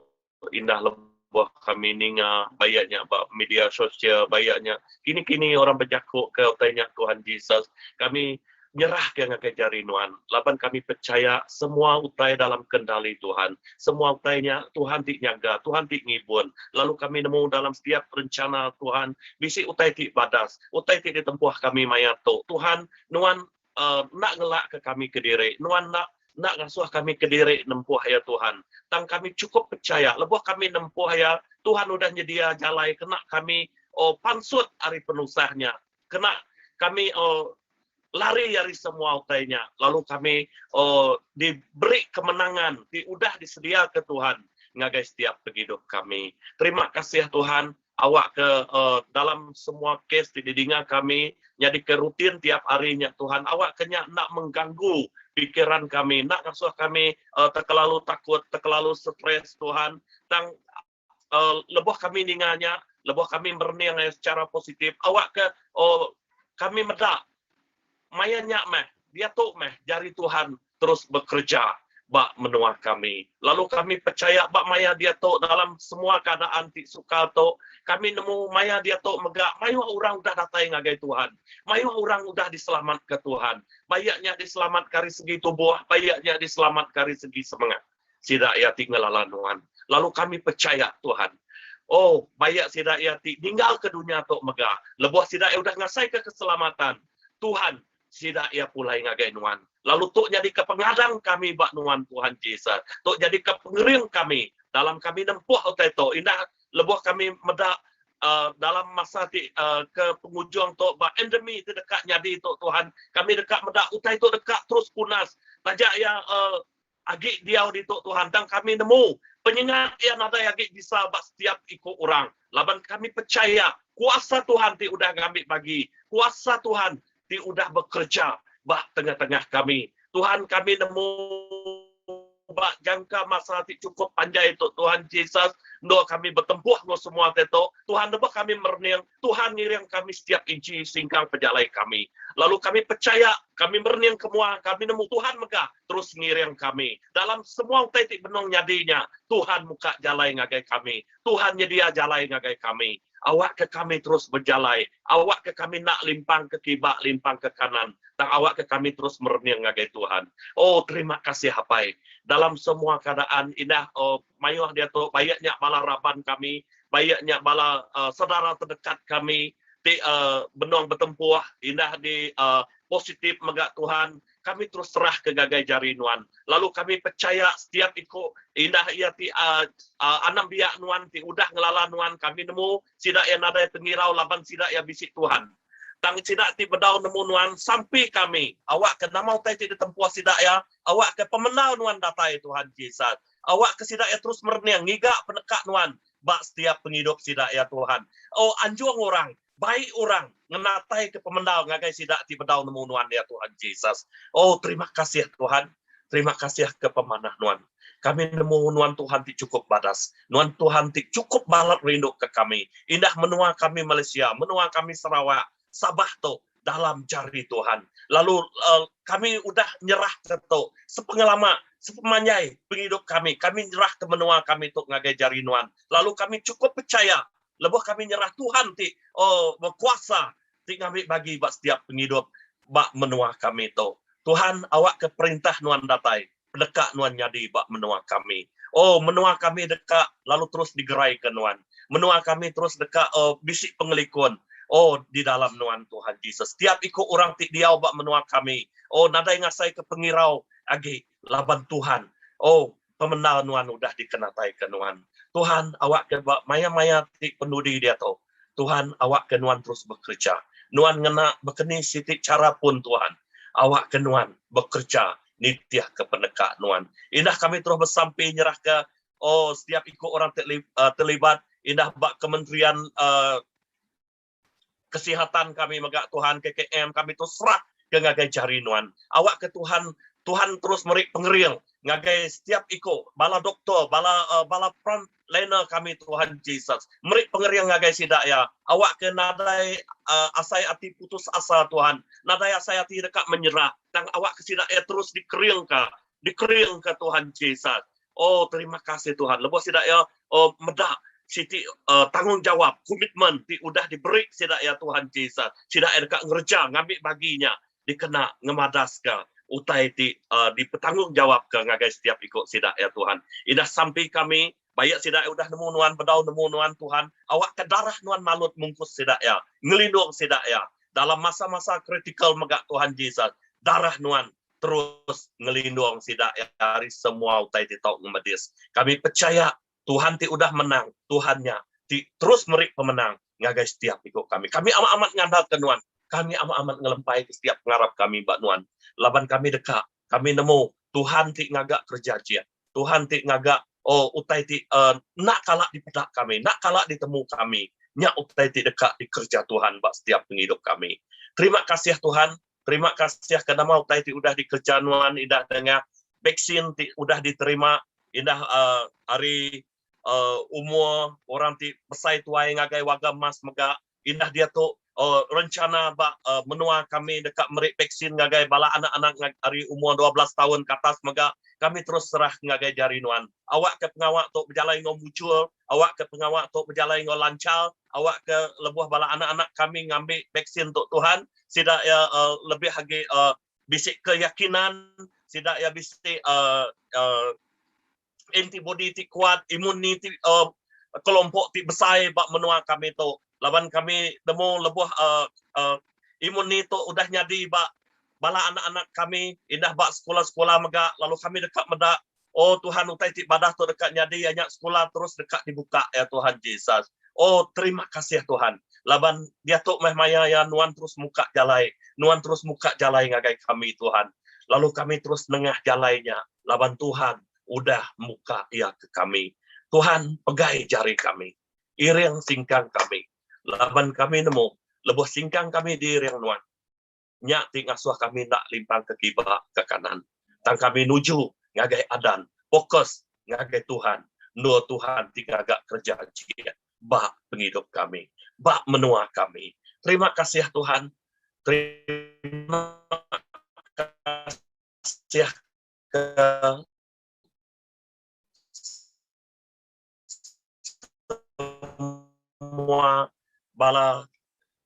S5: indah lebuh kami ninga bayak nya ba media sosial bayak nya kini-kini orang bejaku ke utai nya Tuhan Jesus kami nyerah ke ngagai jari nuan laban kami percaya semua utai dalam kendali Tuhan semua utai nya Tuhan ti nyaga Tuhan ti ngibun lalu kami nemu dalam setiap rencana Tuhan bisi utai ti badas utai ti ditempuh kami maya tu Tuhan nuan uh, nak ngelak ke kami kediri nuan nak nak ngasuh kami kediri nempuh ya Tuhan. Tang kami cukup percaya lebuh kami nempuh ya Tuhan udah nyedia jalai kena kami oh pansut ari penusahnya. Kena kami oh lari ari semua utainya. Lalu kami oh diberi kemenangan ti udah disedia ke Tuhan ngagai setiap penghidup kami. Terima kasih Tuhan awak ke uh, dalam semua kes ti didinga kami jadi ke rutin tiap harinya Tuhan awak kenya nak mengganggu pikiran kami nak ngasuh kami uh, terlalu takut terlalu stres Tuhan tang uh, lebuh kami ninganya lebuh kami merening secara positif awak ke oh, kami medak mayanya meh dia tu meh jari Tuhan terus bekerja. ba menua kami. Lalu kami pechaya ba maya diatu dalam semua keadaan ti sukar tu, kami nemu maya diatu mega mayuh orang udah datai ngagai Tuhan. Mayuh orang udah diselamatka Tuhan. Baik nya diselamatka ari segi tubuh, baik nya diselamatka ari segi semengat. Sida iya ti ngelala Nuan. Lalu kami pechaya Tuhan. Oh, baik sida iya ti ninggalka dunya tu mega, lebuh sida iya udah ngasaika keselamatan, Tuhan, sida iya pulai ngagai Nuan. Lalu tu nyadika pengadang kami ba Nuan, Tuhan Jesus. Tu nyadika pengering kami dalam kami nempuh utai tu. Indah lebuh kami meda dalam masa ti ke pengujung tu ba endemi ti deka nyadi tu Tuhan, kami deka meda utai tu deka terus punas. Taja iya agi diau ditu Tuhan, tang kami nemu penyengat iya nadai agi bisa ba setiap iku orang laban kami pechaya kuasa Tuhan ti udah ngambi bagi, kuasa Tuhan ti udah bekereja ba tengah-tengah kami. Tuhan kami nemu ba jangka masa ti chukup panjai tu Tuhan Jesus endur kami betempuh enggau semua ti tu. Tuhan lebuh kami merening, Tuhan ngiring kami setiap inchi singkang pejalai kami. Lalu kami pechaya, kami merening ke mua, kami nemu Tuhan mega terus ngiring kami. Dalam semua utai ti benung nyadi nya, Tuhan muka jalai ngagai kami. Tuhan nyedia jalai ngagai kami. Awakka kami terus bejalai. Awakka kami enda limpang ke kiba, limpang ke kanan, tang awakka kami terus merening ngagai Tuhan. Oh, terima kasih Apai. Dalam semua keadaan, indah oh, mayuh diatu baik nya bala raban kami, baik nya bala uh, saudara terdekat kami ti uh, benung betempuh, indah di uh, positif mega Tuhan, Kami terus serah ke ngagai jari Nuan, lalu kami pechaya setiap iku indah iya ti anak biak Nuan ti udah ngelala Nuan, kami nemu sida iya nadai pengirau laban sida iya bisi Tuhan. Tang sida ti bedau nemu Nuan, sampi kami, awakka nama utai ti ditempuh sida iya, awakka pemendar Nuan datai, Tuhan Jesus. Awakka sida iya terus merening ngiga peneka Nuan ba setiap pengidup sida iya, Tuhan. O anjung orang Bai orang ngenataika pemendar ngagai sida ti bedau nemu Nuan ya Tuhan Jesus. Oh terima kasih Tuhan. Terima kasih ke pemanah Nuan. Kami nemu Nuan Tuhan ti chukup badas. Nuan Tuhan ti chukup balat rindu ke kami. Indah menua kami Malaysia, menua kami Sarawak, Sabah tu dalam jari Tuhan. Lalu uh, kami udah nyerah ke tu sepengelama sepemanjai pengidup kami. Kami nyerah ke menua kami tu ngagai jari Nuan. Lalu kami chukup pechaya Lebuh kami nyerah Tuhan ti oh bekuasa ti ngambi bagi ba setiap pengidup ba menua kami tu. Tuhan awakka perintah nuan datai, peneka nuan nyadi ba menua kami. Oh menua kami deka lalu terus digeraika nuan. Menua kami terus deka oh bisi pengelikun oh di dalam nuan Tuhan Jesus. Tiap iku orang ti diau ba menua kami oh nadai ngasaika pengirau agi laban Tuhan oh Pemendar nuan udah dikenataika nuan. Tuhan, awakka ba maya-maya ti penudi diatu, Tuhan, awakka nuan terus bekereja. Nuan ngena bekeni siti chara pun Tuhan, awakka nuan bekereja nitihka peneka nuan. Indah kami terus besampi nyerahka oh setiap iku orang ti terlibat indah ba kementerian uhh kesihatan kami mega Tuhan KKM kami tu serah ke ngagai jari nuan. Awakka Tuhan Tuhan terus meri pengering ngagai setiap iku bala doktor, bala uh, bala frontliner kami Tuhan Jesus. Meri pengering ngagai sida iya. Awakka nadai uh, asai ati putus asa Tuhan. Nadai asai ati deka menyerah. Tang awakka sida iya terus dikeringka, dikeringka Tuhan Jesus. Oh terima kasih Tuhan. Lebuh sida iya oh, meda siti uh, tanggungjawab, komitmen ti udah diberi sida iya Tuhan Jesus. Sida iya deka ngereja ngambi baginya dikena ngemadaska utai ti uh, dipetanggungjawabka ngagai setiap iku sida iya Tuhan. Indah sampi kami baik sida iya udah nemu nuan bedau nemu nuan Tuhan, awakka darah nuan malut mungkus sida iya, ngelindung sida iya dalam masa-masa kritikal mega Tuhan Jesus. Darah nuan terus ngelindung sida iya ari semua utai ti tau ngemedis. Kami pechaya Tuhan ti udah menang, Tuhan nya ti terus meri pemenang ngagai setiap iku kami. Kami amat-amat ngandalka Nuan. Kami amat-amat ngelempaika setiap pengarap kami ba Nuan. Laban kami deka, kami nemu Tuhan ti ngaga kereja ajih. Tuhan ti ngaga oh utai ti uh, enda kala dipeda kami, enda kala ditemu kami. Nya utai ti deka dikereja Tuhan ba setiap pengidup kami. Terima kasih Tuhan. Terima kasih ke nama utai ti udah dikereja nuan indah nengah vaksin ti udah diterima indah uh, ari uh, umur orang ti besai tuai ngagai warga emas mega indah diatu. Oh, rencana ba menua kami deka meri vaksin ngagai bala anak-anak ari umur 12 taun ke atas mega kami terus serah ngagai jari nuan. Awakka pengawa tu bejalai enggau mujur, awakka pengawa tu bejalai enggau lanchar, awakka lebuh bala anak-anak kami ngambi vaksin tu Tuhan, sida iya lebih agi bisi keyakinan, sida iya bisi antibody ti kuat, imuniti uh, kelompok ti besai ba menua kami tu. Laban kami nemu lebuh uh, uh, imuniti tu udah nyadi ba bala anak-anak kami, indah ba sekolah-sekolah mega, lalu kami deka meda, oh Tuhan utai ti badah tu deka nyadi, hanya sekolah terus deka dibuka ya Tuhan Jesus. Oh terima kasih Tuhan. Laban dia tu meh maya ya nuan terus muka jalai, nuan terus muka jalai ngagai kami Tuhan. Lalu kami terus nengah jalainya laban Tuhan udah muka iya ke kami. Tuhan pegai jari kami. Iring singkang kami. Laban kami nemu lebuh singkang kami diiring nuan. Nya ti ngasuh kami enda limpang ke kiba ke kanan. Tang kami nuju ngagai adan, fokus ngagai Tuhan, endur Tuhan ti ngaga kereja ajih ba pengidup kami, ba menua kami. Terima kasih Tuhan. Terima kasih ke semua bala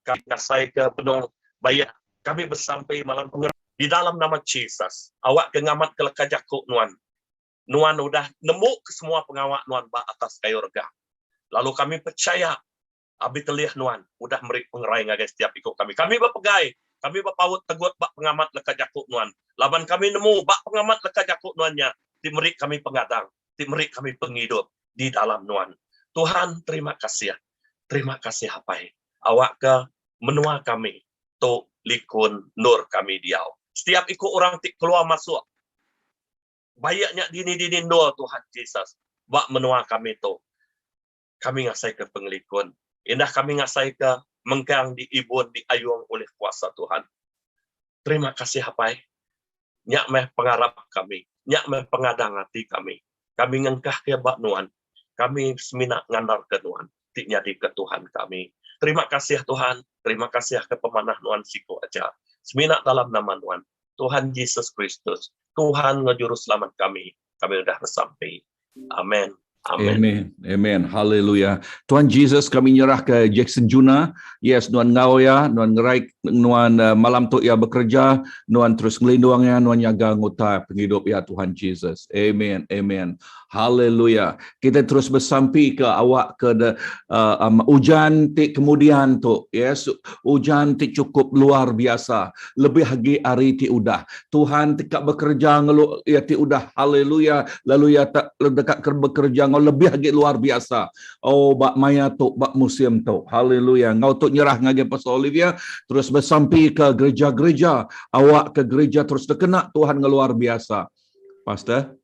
S5: kami ngasai ke penuh bayar kami bersampai malam pengerang di dalam nama Jesus. Awak ke ngamat ke leka jaku nuan. Nuan udah nemu ke semua pengawa nuan ba atas kayu rega. Lalu kami percaya Abi telih nuan udah meri pengerai ngagai setiap iku kami. Kami bepegai, kami bepaut tegut ba pengamat leka jaku nuan, laban kami nemu ba pengamat leka jaku nuan nya ti meri kami pengadang, ti meri kami pengidup di dalam nuan. Tuhan, terima kasih. Terima kasih Apai. Awakka menua kami tu likun endur kami diau. Setiap iku orang ti keluar masuk baik nya dini-dini endur Tuhan Jesus ba menua kami tu. Kami ngasaika pengelikun. Indah kami ngasaika mengkang diibun, diayung ulih kuasa Tuhan. Terima kasih Apai. Nya meh pengarap kami. Nya meh pengadang ati kami. Kami ngengkahka ba nuan. Kami semina ngandarka nuan ti nyadika Tuhan kami. Terima kasih Tuhan. Terima kasih ke pemanah nuan siku aja. Semina dalam nama nuan, Tuhan Jesus Kristus, Tuhan enggau Juruselamat kami, kami udah besampi. Amen.
S1: Amen. Amen. Amen. Haleluya. Tuhan Jesus kami nyerah ke Jackson Juna. Yes, nuan ngau ya, nuan ngerai nuan uh, malam tu ya bekerja, nuan terus ngelindung ya, nuan nyaga nguta penghidup ya Tuhan Jesus. Amen. Amen. Haleluya. Kita terus bersampi ke awak ke de, uh, um, ujan ti kemudian tu. Yes, ujan ti cukup luar biasa. Lebih lagi hari ti udah. Tuhan tekak bekerja ngelu ya ti udah. Haleluya. Lalu ya tak dekat bekerja ngau lebih lagi luar biasa. Oh bak maya tu, bak musim tu. Haleluya. Ngau tu nyerah ngagai Pastor Olivia terus bersampi ke gereja-gereja. Awak ke gereja terus terkena Tuhan ngeluar biasa. Pastor.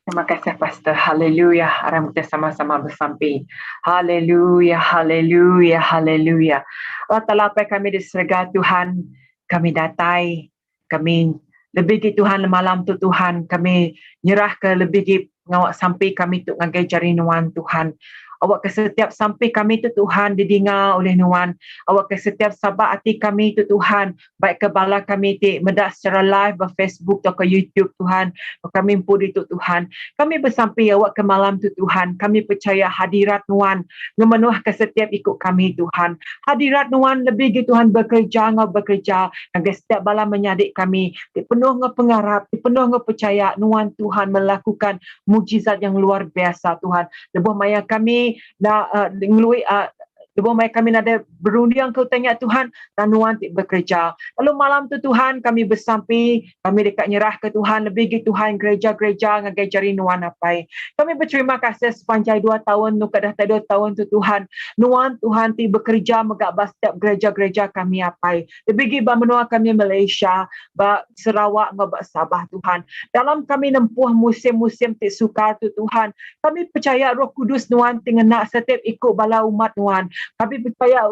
S6: Terima kasih Pastor. Haleluya. Aram kita sama-sama bersampi. Haleluya, haleluya, haleluya. Allah Ta'ala apa kami di serga Tuhan, kami datai, kami lebih di Tuhan malam tu Tuhan, kami nyerah ke lebih di pengawak sampi kami tu ngagai jari nuan Tuhan. Awak ke setiap sampi kami tu Tuhan didinga oleh nuan. Awak ke setiap sabak hati kami tu Tuhan baik ke bala kami ti meda secara live ba Facebook atau ke YouTube Tuhan, kami empu ditu Tuhan. Kami besampi awak ke malam tu Tuhan, kami percaya hadirat Nuan ngemenuh ke setiap ikut kami Tuhan. Hadirat Nuan lebih gi Tuhan bekerja ngau bekerja ngagai setiap bala menyadik kami ti penuh ngau pengarap, ti penuh ngau percaya Nuan Tuhan melakukan mujizat yang luar biasa Tuhan. Lebuh maya kami na uh, ngelui uh, Lebuh maya kami nadai berunding ke utai nya Tuhan, tang nuan ti bekereja. Lalu malam tu Tuhan kami besampi, kami deka nyerah ke Tuhan lebih gi Tuhan gereja-gereja ngagai jari nuan apai. Kami beterima kasih sepanjai dua taun nu ka datai dua taun tu Tuhan. Nuan Tuhan ti bekereja mega ba setiap gereja-gereja kami apai. Lebih gi ba menua kami Malaysia, ba Sarawak enggau ba Sabah Tuhan. Dalam kami nempuh musim-musim ti sukar tu Tuhan, Kami pechaya Roh Kudus Nuan ti ngena setiap iku bala umat Nuan. Kami pechaya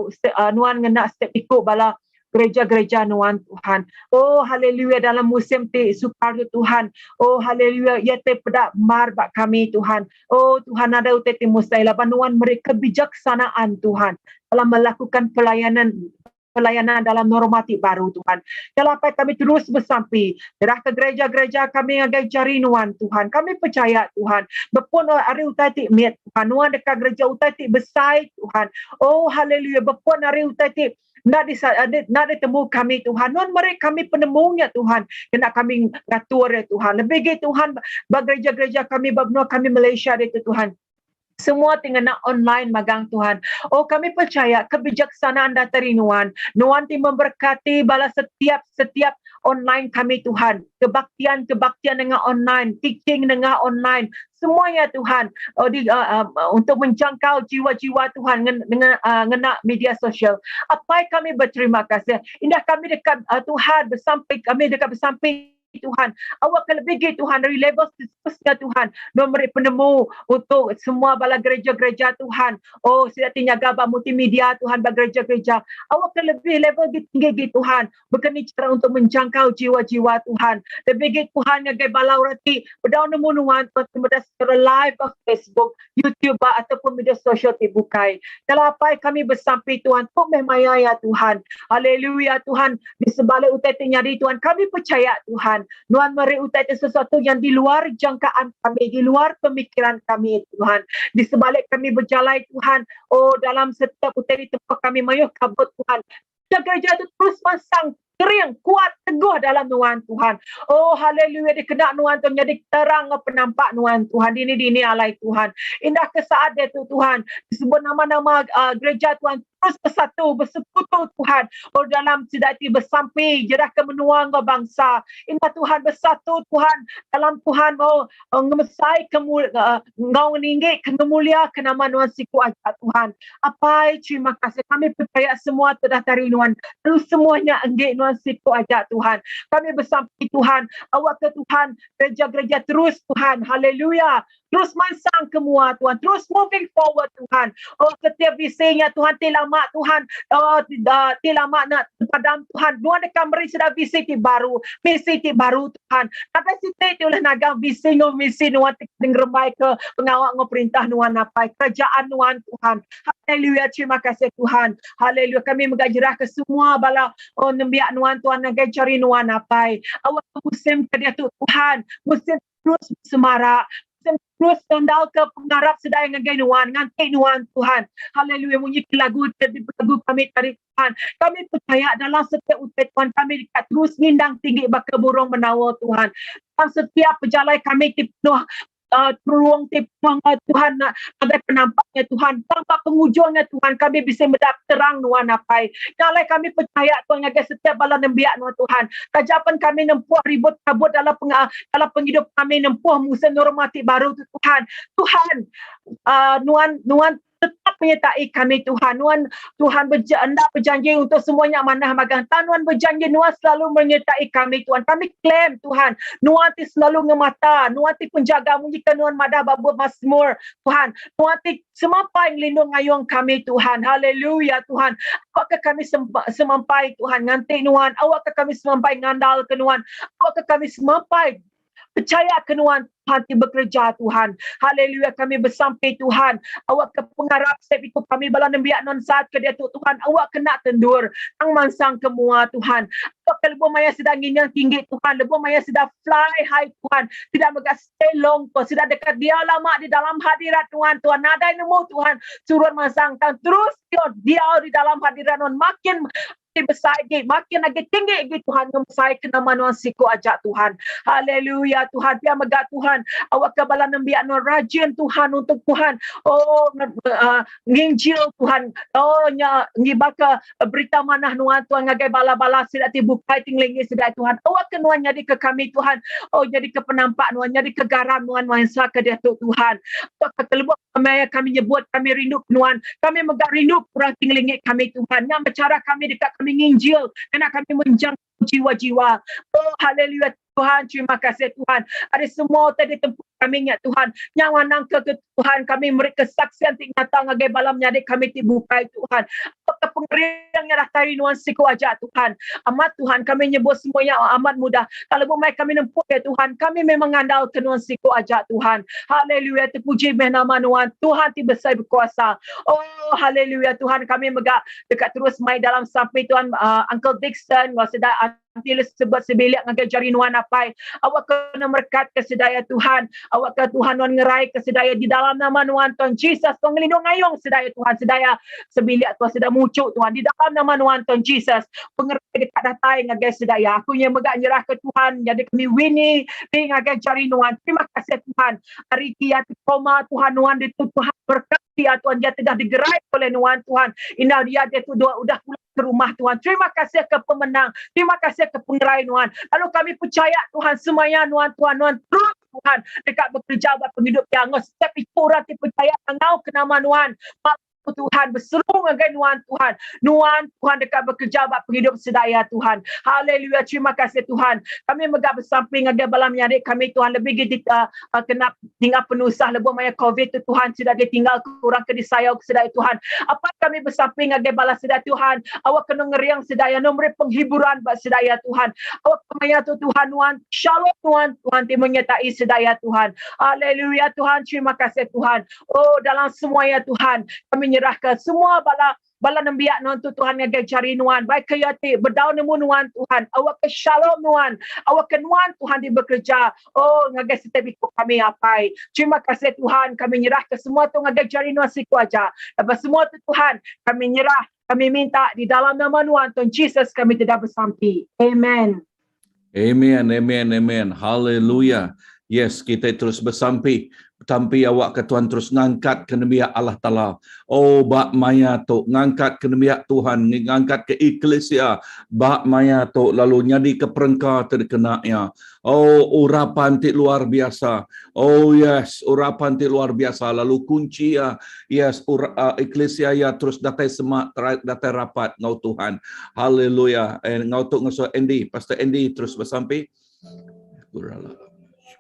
S6: Nuan ngena setiap iku bala gereja-gereja Nuan Tuhan. Oh haleluya dalam musim ti sukar tu Tuhan. Oh haleluya iya ti peda mar ba kami Tuhan. Oh Tuhan nadai utai ti musai laban Nuan meri kebijaksanaan Tuhan dalam melakukan pelayanan. pelayanan dalam norma ti baru Tuhan. Nyalapai kami terus besampi. Nyerahka gereja-gereja kami ngagai jari nuan Tuhan. Kami pechaya Tuhan. Bepun ari utai ti mit Tuhan. Nuan deka gereja utai ti besai Tuhan. Oh haleluya. Bepun ari utai ti enda enda ditemu kami Tuhan. Nuan meri kami penemu nya Tuhan. Kena kami ngatur ya Tuhan. Lebih agi Tuhan ba gereja-gereja kami ba menua kami Malaysia ditu Tuhan. Semua ti ngena online magang Tuhan. Oh kami percaya kebijaksanaan datai ari nuan. Nuan ti memberkati bala setiap setiap online kami Tuhan. Kebaktian kebaktian nengah online, teaching nengah online. Semua ya Tuhan oh, di, uh, uh, untuk menjangkau jiwa-jiwa Tuhan dengan uh, ngena media sosial. Apai kami berterima kasih. Indah kami dekat uh, Tuhan bersampai kami dekat bersampai Tuhan. Awak ke lebih gi Tuhan dari level seterusnya Tuhan. Nuan meri penemu untuk semua bala gereja-gereja Tuhan. Oh sida ti nyaga ba multimedia Tuhan ba gereja-gereja. Awak ke lebih level gi tinggi gi Tuhan. Bekeni cara untuk menjangkau jiwa-jiwa Tuhan. Lebih gi Tuhan ngagai bala orang ti bedau nemu nuan Tuhan ti meda secara live ba Facebook, YouTube ba ataupun media sosial ti bukai. Dalam apai kami besampi Tuhan, tu meh maya ya Tuhan. Haleluya Tuhan, di sebalik utai ti nyadi Tuhan, kami percaya Tuhan, nuan meri utai ti sesuatu yang di luar jangkaan kami, di luar pemikiran kami Tuhan. Di sebalik kami berjalai Tuhan, oh dalam setiap utai di tempat kami mayuh kabut Tuhan. Gereja tu terus masang kering, kuat, teguh dalam nuan Tuhan. Oh haleluya dikena nuan tu nyadi terang enggau penampak nuan Tuhan. Dini dini alai Tuhan. Indah ke saat dia tu Tuhan. Disebut nama-nama uh, gereja Tuhan terus bersatu, bersekutu Tuhan. Oh dalam sida ti besampi jerah ke menua enggau bangsa. Indah Tuhan bersatu Tuhan dalam Tuhan oh, oh ngemesai ke uh, enggau ninggi ke ngemulia ke nama nuan siku aja Tuhan. Apai terima kasih kami percaya semua tu dah tari nuan. Lalu semuanya enggi nuan siku aja Tuhan. Kami besampi Tuhan, awak ke Tuhan gereja-gereja terus Tuhan. Haleluya. Terus mansang ke mua Tuhan. Terus moving forward Tuhan. Oh setiap visinya Tuhan ti lama Tuhan. Oh ti lama nak padam Tuhan. Nuan deka meri sida visi ti baru. Misi ti baru Tuhan. Nadai siti ti ulih nagang visi enggau misi nuan ti ngerembai ke pengawa enggau perintah nuan apai. Kerajaan nuan Tuhan. Haleluya. Terima kasih Tuhan. Haleluya. Kami mega jerah ke semua bala oh nembiak nuan Tuhan ngagai jari nuan apai. Awak musim ke diatu Tuhan. Musim terus semarak terus ngandalka pengarap sida yang ngagai nuan nganti nuan Tuhan. Haleluya munyi ke lagu ti lagu kami tadi Tuhan. Kami percaya dalam setiap utai Tuhan kami dekat terus ngindang tinggi baka burung menawa Tuhan. Dalam setiap pejalai kami ti penuh uh, peluang ti penuh Tuhan nak ada penampaknya Tuhan tanpa pengujungnya Tuhan kami bisa mendapat terang nuan apai. Nyalai kami percaya Tuhan ngagai setiap bala nembiak nuan Tuhan. Tajapan kami nempuh ribut kabut dalam peng, dalam penghidup kami nempuh musim norma ti baru tu Tuhan. Tuhan uh, nuan nuan tetap menyertai kami Tuhan. Nuan Tuhan berja, enda berjanji untuk semuanya manah magang. Tan Nuan berjanji Nuan selalu menyertai kami Tuhan. Kami claim Tuhan. Nuan ti selalu ngemata. Nuan ti penjaga munyi ke Nuan madah ba bup Mazmur Tuhan. Nuan ti semampai ngelindung ngayung kami Tuhan. Haleluya Tuhan. Awakka kami semampai Tuhan nganti Nuan. Awakka kami semampai ngandal ke Nuan. Awakka kami semampai percaya ke Nuan Tuhan ti bekereja Tuhan. Haleluya kami besampi Tuhan. Awak ke pengarap setiap iku kami bala nembiak non saat ke diatu Tuhan. Awak kena tendur tang mansang ke mua Tuhan. Awak ke lebuh maya sida nginyang tinggi Tuhan. Lebuh maya sida fly high Tuhan. Sida mega stay long Tuhan. Sida dekat dia lama di dalam hadirat Tuhan. Tuhan nadai nemu Tuhan surut mansang tang terus diau di dalam hadirat Tuhan. Makin makin besai agi, makin agi tinggi agi Tuhan ngemesai ke nama nuan siku aja Tuhan. Haleluya Tuhan. Pia mega Tuhan, awak ke bala nembiak nuan rajin Tuhan untuk Tuhan. Oh uh, nginjil Tuhan. Oh nya ngibaka berita manah nuan Tuhan ngagai bala-bala sida ti bukai ti ngelingi sida Tuhan. Awak ke nuan nyadi ke kami Tuhan. Oh nyadi ke penampak nuan, nyadi ke garam nuan mansa ke diatu Tuhan. Awak ke lebuh Maya kami nyebut kami rindu ke nuan. Kami mega rindu ke orang ti ngelingi kami Tuhan. Nya meh chara kami deka kami nginjil kena kami menjangkau jiwa-jiwa. Oh haleluya. Tuhan, terima kasih Tuhan. Ari semua utai ditempuh kami nya Tuhan. Nyawa nangka ke Tuhan kami meri kesaksian ti nyata ngagai bala menyadi kami ti bukai Tuhan. Apakah pengering nya datai ari nuan siku aja Tuhan. Amat Tuhan kami nyebut semua nya amat mudah. Tang lebuh mai kami nempuh ya Tuhan, kami memang ngandal ke nuan siku aja Tuhan. Haleluya terpuji meh nama nuan Tuhan ti besai bekuasa. Oh haleluya Tuhan kami mega deka terus mai dalam sampi Tuhan uh, Uncle Dixon enggau sida Enti sebut sebilik ngagai jari nuan apai. Awak kena merekat ke sedaya Tuhan. Awak ke Tuhan nuan ngerai ke sedaya di dalam nama nuan Tuhan Jesus. Tuhan ngelindung ngayung sedaya Tuhan. Sedaya sebilik Tuhan sedaya mucuk Tuhan. Di dalam nama nuan Tuhan Jesus. Pengerai dekat datai ngagai sedaya. Aku nya mega nyerah ke Tuhan. Jadi kami Winnie di ngagai jari nuan. Terima kasih Tuhan. Hari kia koma Tuhan nuan ditu Tuhan berkat dia Tuhan. Dia telah digerai oleh nuan Tuhan. Indah dia dia tu udah pulang ke rumah Tuhan. Terima kasih ke pemenang. Terima kasih ke pengerai Tuhan. Lalu kami percaya Tuhan semaya Tuhan Tuhan Tuhan terus Tuhan dekat bekerja buat penghidup yang setiap itu orang ti percaya ngau ke nama Tuhan. Tuhan berseru ngagai nuan Tuhan. Nuan Tuhan dekat bekerja buat penghidup sedaya Tuhan. Haleluya. Terima kasih Tuhan. Kami megah bersamping ngagai bala menyadi kami Tuhan lebih gigi kena tinggal penusah lebuh maya COVID tu Tuhan sudah ditinggal kurang ke disayau ke sedaya Tuhan. Apa kami bersamping ngagai bala sedaya Tuhan. Awak kena ngeriang sedaya nombor penghiburan buat sedaya Tuhan. Awak maya tu Tuhan nuan shalom Tuhan Tuhan ti menyertai sedaya Tuhan. Haleluya Tuhan. Terima kasih Tuhan. Oh dalam semua ya Tuhan kami nyerahkan semua bala bala nembiak nuan tu Tuhan ngagai jari nuan baik ke ya ti bedau nemu nuan Tuhan awak ke shalom nuan awak ke nuan Tuhan di bekerja oh ngagai setiap ikut kami apai terima kasih Tuhan kami nyerah ke semua tu ngagai jari nuan siku aja lepas semua tu Tuhan kami nyerah kami minta di dalam nama nuan Tuhan Jesus kami tidak bersampi amen.
S1: Amen, amen, amen. Hallelujah. Yes, kita terus bersampi. Tampi awak ke Tuhan terus ngangkat ke nembiak Allah Ta'ala. Oh, bak maya tu. Ngangkat ke nembiak Tuhan. Ngangkat ke eklesia. Bak maya tu. Lalu nyadi ke perengka terkena ya. Oh, urapan ti luar biasa. Oh, yes. Urapan ti luar biasa. Lalu kunci ya. Yes, eklesia ya terus datai semak, datai rapat ngau Tuhan. Hallelujah. And ngau tu ngasuh Andy, Pastor Andy terus bersampi.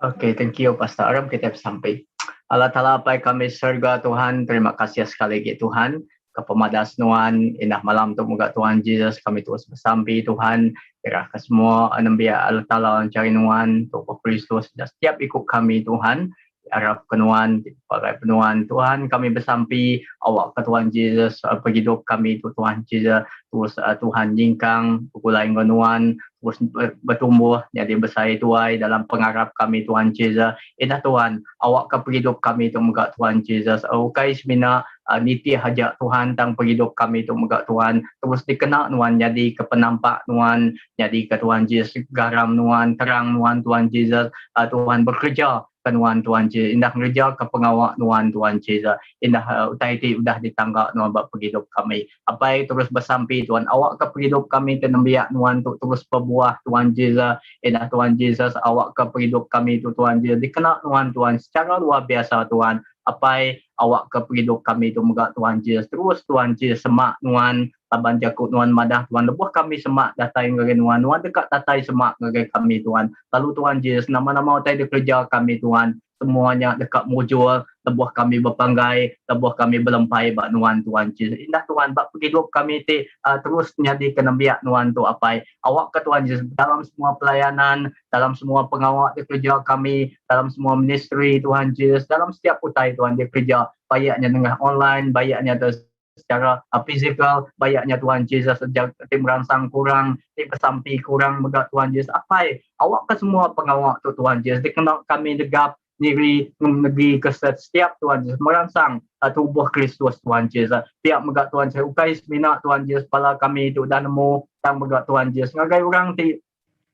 S7: Okay, thank you Pastor Aram kita bersampi. Allah Ta'ala apa kami surga Tuhan, terima kasih sekali lagi Tuhan. Kepemadas nuan, indah malam tu moga Tuhan Jesus kami terus bersampi Tuhan. Kira ke semua nembiak Allah Ta'ala cari nuan, Tuhan Kristus dan setiap ikut kami Tuhan. Arab kenuan, pakai penuan Tuhan kami bersampi awak ke Tuhan Jesus penghidup kami tu Tuhan Jesus terus Tuhan jingkang pukul lain kenuan terus bertumbuh jadi besar tuai dalam pengarap kami Tuhan Jesus. Indah Tuhan awak ke penghidup kami tu moga Tuhan Jesus ukai semina nitih hajat Tuhan tang penghidup kami tu moga Tuhan terus dikena nuan jadi ke penampak nuan jadi ke Tuhan Jesus garam nuan terang nuan Tuhan Jesus Tuhan bekerja ke nuan Tuhan Jesus indah ngerja ke pengawak nuan Tuhan Jesus indah utai ti udah ditangga nuan bak penghidup kami apai terus bersampi Tuhan awak ke penghidup kami te nembiak nuan tu terus berbuah Tuhan Jesus indah Tuhan Jesus awak ke penghidup kami tu Tuhan Jesus dikena nuan Tuhan secara luar biasa Tuhan apai awak ke penghidup kami tu mega Tuhan Jesus terus Tuhan Jesus semak nuan laban jaku nuan madah Tuhan lebuh kami semak datai ngagai nuan nuan dekat datai semak ngagai kami Tuhan lalu Tuhan Jesus nama-nama utai dikerja kami Tuhan semuanya dekat mujur lebuh kami berpanggai lebuh kami berlempai bak nuan Tuhan Jesus indah Tuhan bak penghidup kami ti terus nyadi ke nembiak nuan tu apai awak ke Tuhan Jesus dalam semua pelayanan dalam semua pengawak dikerja kami dalam semua ministry Tuhan Jesus dalam setiap utai Tuhan dia kerja bayaknya dengan online bayaknya terus secara fizikal bayaknya Tuhan Jesus sejak tim merangsang kurang tim bersampi kurang mega Tuhan Jesus apai awak ke semua pengawak tu Tuhan Jesus dikenal kami negap niri negeri ke setiap Tuhan Jesus merangsang tubuh Kristus Tuhan Jesus pihak mega Tuhan Jesus ukai semina Tuhan Jesus pala kami tu dah nemu tang mega Tuhan Jesus ngagai orang ti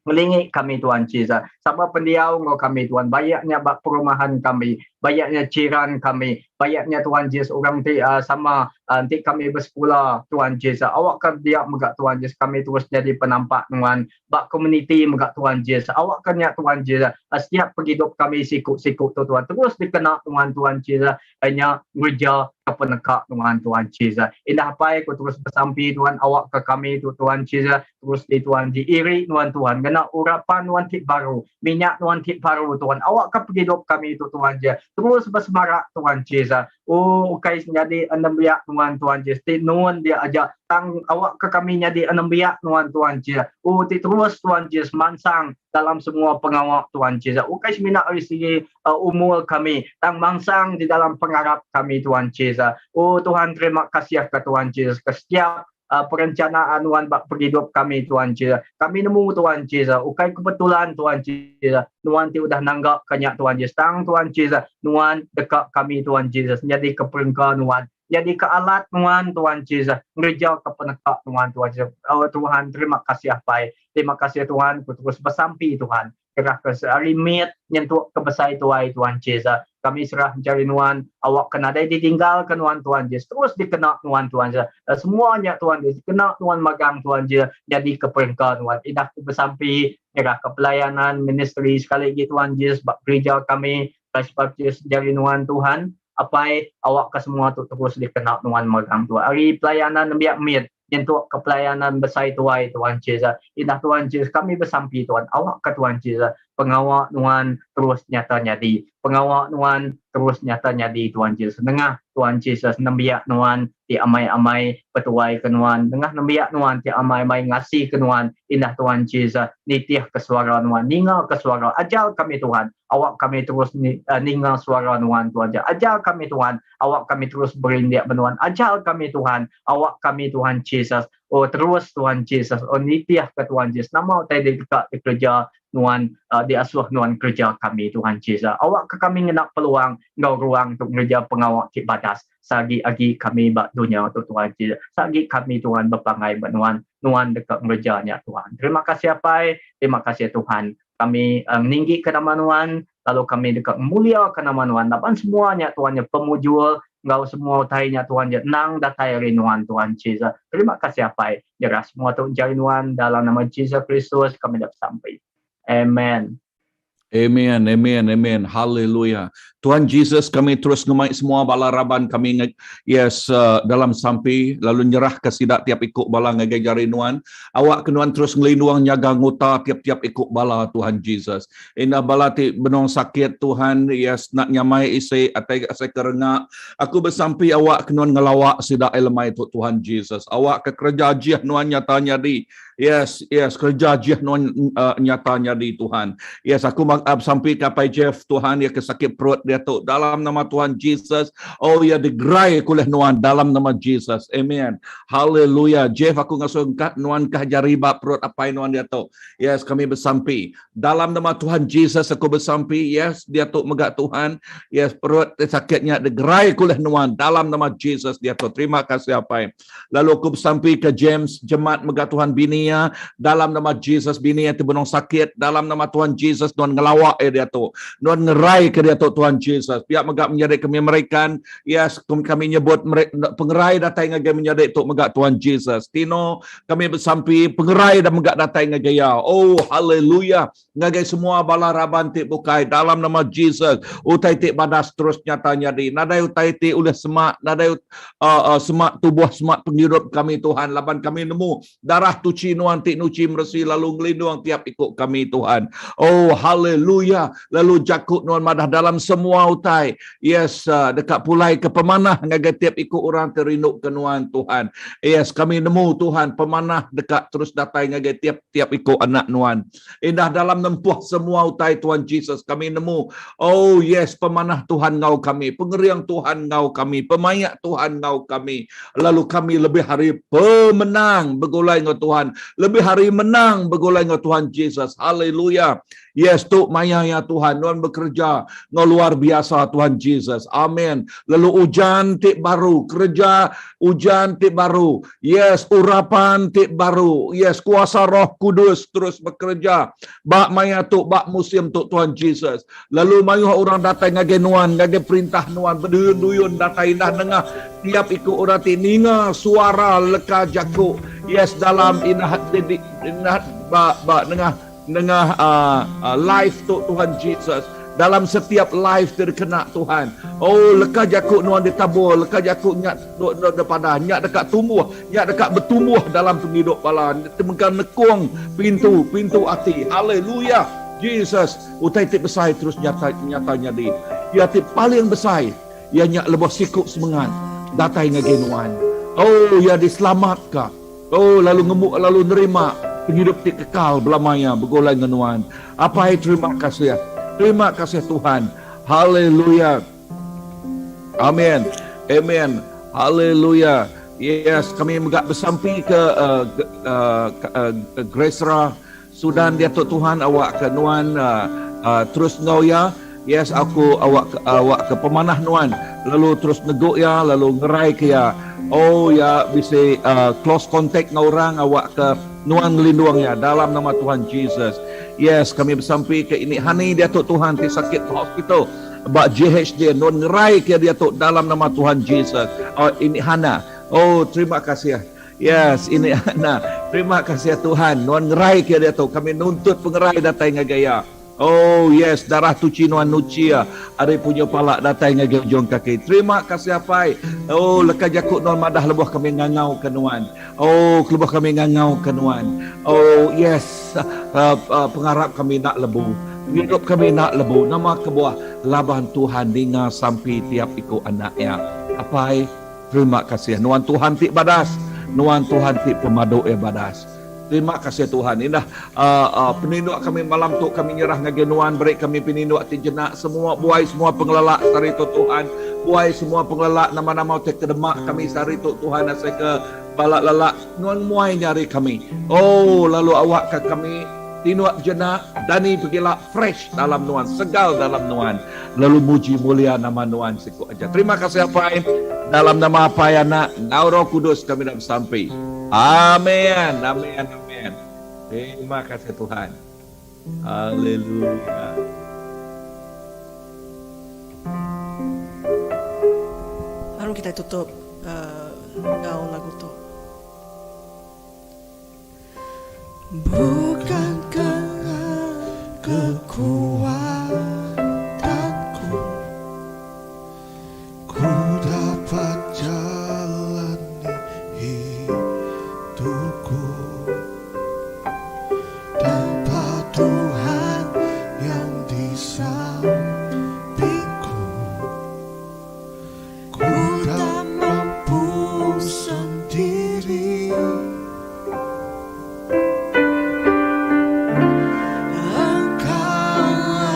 S7: ngelingi kami Tuhan Jesus. Sama pendiau ngau kami Tuhan. Bayaknya bak perumahan kami. Bayak nya jiran kami, bayak nya Tuhan Jesus orang ti uh, sama uh, enti kami besekula Tuhan Jesus. Awak ke dia mega Tuhan Jesus kami terus jadi penampak nuan ba komuniti mega Tuhan Jesus. Awak ke nya Tuhan Jesus uh, setiap penghidup kami siku-siku tu Tuhan terus dikena Tuhan Tuhan Jesus nya ngereja ke peneka Tuhan Tuhan Jesus. Indah apai ku terus besampi Tuhan awak ke kami tu Tuhan Jesus terus di Tuhan diiri nuan Tuhan ngena urapan nuan ti baru minyak nuan ti baru Tuhan awak ke penghidup kami tu Tuhan Jesus terus bersemarak Tuhan Jesus oh ukai nyadi enembiak nuan Tuhan Jesus ti nuan dia aja tang awak ke kami nyadi enembiak nuan Tuhan Jesus oh ti terus Tuhan Jesus mansang dalam semua pengawa Tuhan Jesus ukai semina ari segi uh, umur kami tang mansang di dalam pengarap kami Tuhan Jesus oh Tuhan terima kasih ke Tuhan Jesus ke setiap uh, perencanaan nuan ba penghidup kami Tuhan Jesus. Kami nemu Tuhan Jesus, ukai kebetulan Tuhan Jesus. Nuan ti udah nanggap kanya Tuhan Jesus. Tang Tuhan Jesus, nuan dekat kami Tuhan Jesus. Jadi ke perengka nuan. Jadi ke alat nuan Tuhan Jesus. Ngereja ke penekak nuan Tuhan Jesus. Oh Tuhan, terima kasih apai. Terima kasih Tuhan, ku terus bersampi Tuhan. Kerah ke sehari mit nyentuh ke besai tuai Tuhan Jesus. Kami serah jari nuan awak kena dai ditinggal ke nuan Tuhan Jesus. Terus dikena nuan Tuhan Jesus. Semuanya Tuhan Jesus kena nuan magang Tuhan Jesus jadi ke perengka nuan. Indah ku bersampi nyerah ke pelayanan ministry sekali lagi Tuhan Jesus bak gereja kami Christ Baptist jari nuan Tuhan. Apai awak ke semua tu terus dikena nuan magang Tuhan. Hari pelayanan nembiak mit nyentuh ke pelayanan besai tuai Tuhan Jesus. Indah Tuhan Jesus kami bersampi Tuhan awak ke Tuhan Jesus pengawak nuan terus nyata nyadi. Pengawak nuan terus nyata nyadi Tuhan Jesus. Nengah Tuhan Jesus nembiak nuan ti amai-amai petuai ke nuan. Nengah nembiak nuan ti amai-amai ngasi ke nuan. Indah Tuhan Jesus nitih ke suara nuan. Ninga ke suara. Ajar kami Tuhan. Awak kami terus ninga suara nuan Tuhan. Ajar kami Tuhan. Awak kami terus berindik benuan. Ajar kami Tuhan. Awak kami Tuhan Jesus. Oh terus Tuhan Jesus. Oh nitih ke Tuhan Jesus. Nama utai dekat dikerja nuan uh, diasuh nuan kerja kami Tuhan Jesus. Awak ke kami ngena peluang ngau ruang untuk ngerja pengawak ti badas. Sagi agi kami bak dunia tu Tuhan Jesus. Sagi kami Tuhan berpangai bak nuan. Nuan dekat ngerjanya Tuhan. Terima kasih apai. Terima kasih Tuhan. Kami uh, meninggi ke nama nuan. Lalu kami dekat mulia ke nama nuan. Lapan semuanya Tuhan yang pemujul ngau semua utainya Tuhan je nang datai rinuan Tuhan Jesus. Terima kasih apai. Nyerah semua tu jari nuan dalam nama Jesus Kristus kami dapat sampai. Amen.
S1: Amen, amen, amen. Hallelujah. Tuhan Jesus kami terus ngemai semua bala raban kami yes uh, dalam sampi lalu nyerah ke sidak tiap ikut bala ngagai jari nuan. Awak ke nuan terus ngelinduang nyaga nguta tiap-tiap ikut bala Tuhan Jesus. Ina bala ti benong sakit Tuhan yes nak nyamai isi atai asai kerengak. Aku bersampi awak ke nuan ngelawak sidak elemai tu Tuhan Jesus. Awak ke kerja jiah nuan nyata nyadi. Yes, yes, kerja jiah nuan uh, nyata nyadi Tuhan. Yes, aku uh, sampai ke Pai Jeff Tuhan dia kesakit perut dia tu dalam nama Tuhan Jesus. Oh ya digerai kulih nuan dalam nama Jesus. Amen. Hallelujah. Jeff aku ngasuh kat nuan kah jari bak perut apai nuan dia tu. Yes, kami bersampi dalam nama Tuhan Jesus aku bersampi. Yes, dia tu megak Tuhan. Yes, perut sakitnya digerai kulih nuan dalam nama Jesus dia tu. Terima kasih apai. Lalu aku bersampi ke James jemaat megak Tuhan bini dalam nama Jesus bini yang terbenung sakit dalam nama Tuhan Jesus Tuhan ngelawak eh dia tu. Tuhan ngerai ke dia tu Tuhan Jesus. Pihak megak menjadi kami mereka yes kami nyebut pengerai datang ngagai menjadi tu megak Tuhan Jesus. Tino kami bersampi pengerai dan megak datang ngagai ya. Oh haleluya. Ngagai semua bala raban ti bukai dalam nama Jesus. Utai ti badas terus nyata nyadi. Nadai utai ti oleh semak nadai uh, uh, semak tubuh semak penghidup kami Tuhan. Laban kami nemu darah tuci nuan ti nuci meresi lalu ngelindung tiap ikut kami Tuhan. Oh haleluya. Lalu jakut nuan madah dalam semua utai. Yes, uh, dekat pulai ke pemanah ngagai tiap ikut orang terinduk ke nuan Tuhan. Yes, kami nemu Tuhan pemanah dekat terus datang ngagai tiap-tiap ikut anak nuan. Indah dalam nempuh semua utai Tuhan Jesus kami nemu. Oh yes, pemanah Tuhan ngau kami, pengeriang Tuhan ngau kami, pemayak Tuhan ngau kami. Lalu kami lebih hari pemenang bergulai ngau Tuhan. Lebih hari menang bergulai ngau Tuhan Jesus. Haleluya. Yes, tu maya ya Tuhan. Nuan bekerja ngau luar biasa Tuhan Jesus. Amen. Lalu ujan ti baru, kereja ujan ti baru. Yes, urapan ti baru. Yes, kuasa Roh Kudus terus bekereja ba maya tu, ba musim tu Tuhan Jesus. Lalu mayuh orang datai ngagai nuan, ngagai perintah nuan, beduyun-duyun datai indah nengah tiap iku orang ti ninga suara leka jaku. Yes, dalam indah indah ba ba nengah Nengah live tu Tuhan Jesus dalam setiap live ti dikena Tuhan. Oh leka jaku nuan ditabur, leka jaku nya depadah, nya deka tumbuh, nya deka betumbuh dalam pengidup bala ti mega nekung pintu pintu ati. Haleluya. Jesus utai ti besai terus nyata nyata nyadi. Iya ti paling besai iya nya lebuh siku semengat datai ngagai nuan. Oh iya diselamatka. Oh, lalu ngemuk lalu nerima pengidup ti kekal belama iya begulai enggau nuan. Apai terima kasih. Terima kasih Tuhan. Haleluya. Amen. Amen. Haleluya. Yes, kami mega besampi ke uh, uh, uh, Grace Ra Sudan diatu Tuhan awak ke nuan uh, uh, terus enggau iya. Yes, aku awak ke, awak ke pemanah nuan lalu terus negu iya lalu ngerai ke iya. Oh ya bisi uh, close contact enggau orang awak ke nuan ngelindung iya dalam nama Tuhan Jesus. Yes, kami besampi ke ini Hani diatu Tuhan ti sakit ke hospital ba JHD nuan ngerai ke diatu dalam nama Tuhan Jesus. Oh ini Hana. Oh terima kasih. Yes, ini Hana. Terima kasih Tuhan. Nuan ngerai ke diatu. Kami nuntut pengerai datai ngagai iya. Oh yes, darah tuchi nuan nuchi iya ari punyu pala datai ngagai ujung kaki. Terima kasih apai. Oh leka jaku nuan madah lebuh kami ngangau ke nuan. Oh kelebuh kami ngangau ke nuan. Oh yes, uh, uh, pengarap kami enda lebu. Pengidup kami enda lebu. Nama kebuah laban Tuhan ninga sampi tiap iku anak iya. Apai, terima kasih. Nuan Tuhan ti badas. Nuan Tuhan ti pemadu iya badas. Terima kasih Tuhan. Indah uh, uh, peninduk kami malam tu kami nyerah ngagai nuan beri kami peninduk ti jenak semua buai semua pengelelak sehari tu Tuhan. Buai semua pengelelak nama-nama utai kedemak kami sehari tu Tuhan asai ke balak lelak nuan muai nyari kami. Oh lalu awak ke kami tinduk jenak dani pegila fresh dalam nuan segal dalam nuan lalu muji mulia nama nuan siku aja. Terima kasih Apai dalam nama Apai Anak enggau Roh Kudus kami dah besampi. Amen. Amen. Amen. Terima kasih Tuhan. Haleluya.
S2: Aram kita tutup uh, enggau lagu tu. Bukan karena kekuatanku Ku dapat jalani hidupku Tanpa Tuhan yang di sampingku Ku tak mampu sendiri Engkaulah.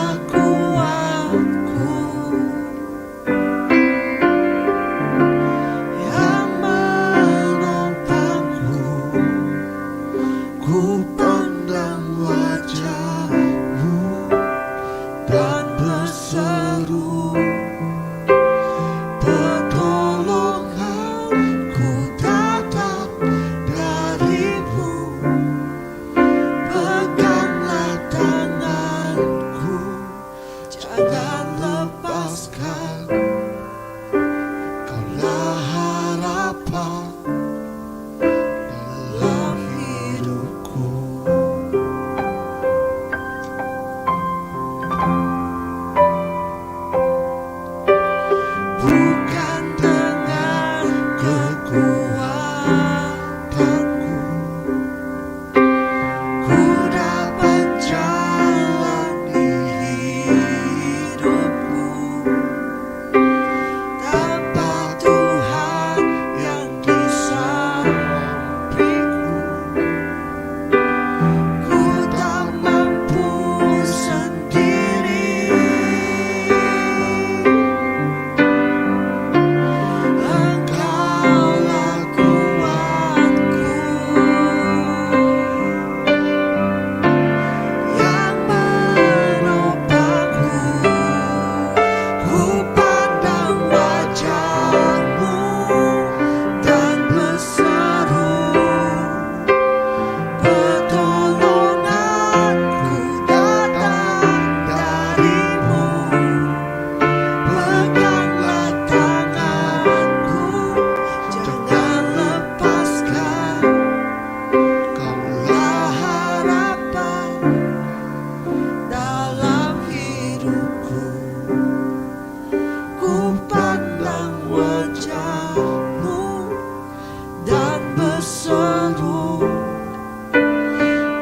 S2: Beseru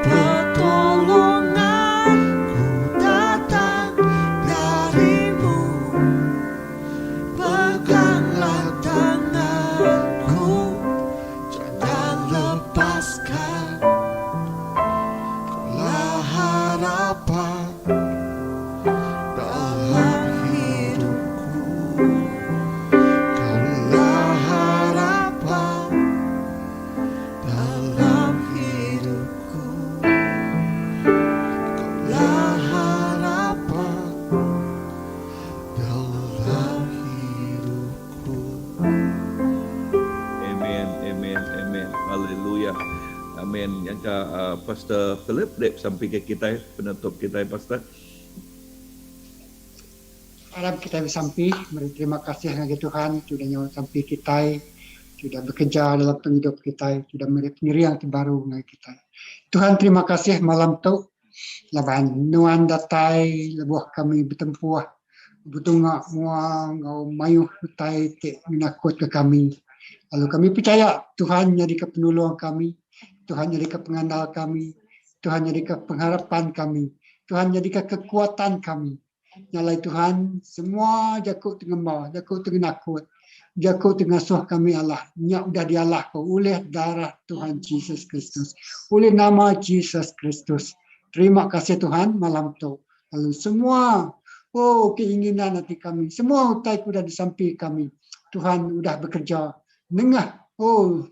S2: Pertolonganku datang darimu Peganglah tanganku Jangan lepaskan Kaulah harapan dalam hidupku Kaulah harapan dalam hidupku Kaulah harapan dalam hidupku.
S1: Amen, amen, amen. Haleluya. Amen. Yang ka uh, Pastor Philip dek sampai ke kita penutup kita Pastor.
S4: Arap kita besampi, meri terima kasih ngagai Tuhan ti udah nyaut sampi kitai, ti udah bekereja dalam pengidup kitai, ti udah meri pengering ti baru ngagai kitai. Tuhan terima kasih malam tu laban nuan datai lebuh kami betempuh betunga mua enggau mayuh utai ti ngenakutka kami. Lalu kami pechaya Tuhan nyadika penulung kami, Tuhan nyadika pengandal kami, Tuhan nyadika pengharapan kami, Tuhan nyadika kekuatan kami. Nya alai Tuhan, semua jaku ti ngemba, jaku ti ngenakut, jaku ti ngasuh kami alah, nya udah dialahka ulih darah Tuhan Jesus Kristus, ulih nama Jesus Kristus. Terima kasih Tuhan malam tu. Lalu semua oh keinginan ati kami, semua utai ke udah disampi kami, Tuhan udah bekerja nengah oh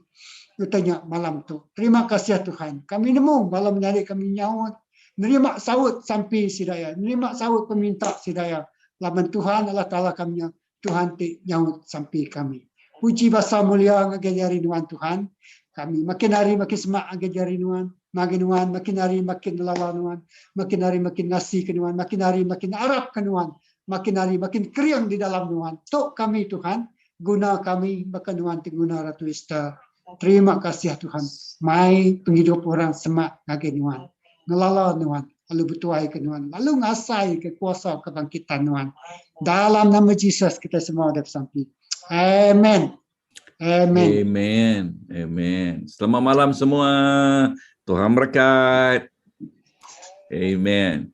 S4: utai nya malam tu. Terima kasih Tuhan. Kami nemu bala menyadi kami nyaut nerima saut sampi sida iya, nerima saut peminta sida iya. Laban Tuhan Allah Taala kami nya Tuhan ti nyaut sampi kami. Puji basa mulia ngagai jari nuan Tuhan. Kami makin hari makin semak ngagai jari nuan, ngagai nuan makin hari makin ngelala nuan, makin hari makin ngasi ke nuan, makin hari makin arap ke nuan, makin hari makin kering di dalam nuan. Tu kami Tuhan, guna kami baka nuan ti nguna Ratu Esther. Terima kasih Tuhan mai pengidup orang semak ngagai nuan, ngelala nuan, lalu betuai ke nuan, lalu ngasai ke kuasa kebangkitan nuan. Dalam nama Jesus kita semua udah besampi. Amen. Amen.
S1: Amen. Amen. Selamat malam semua. Tuhan berkat. Amen.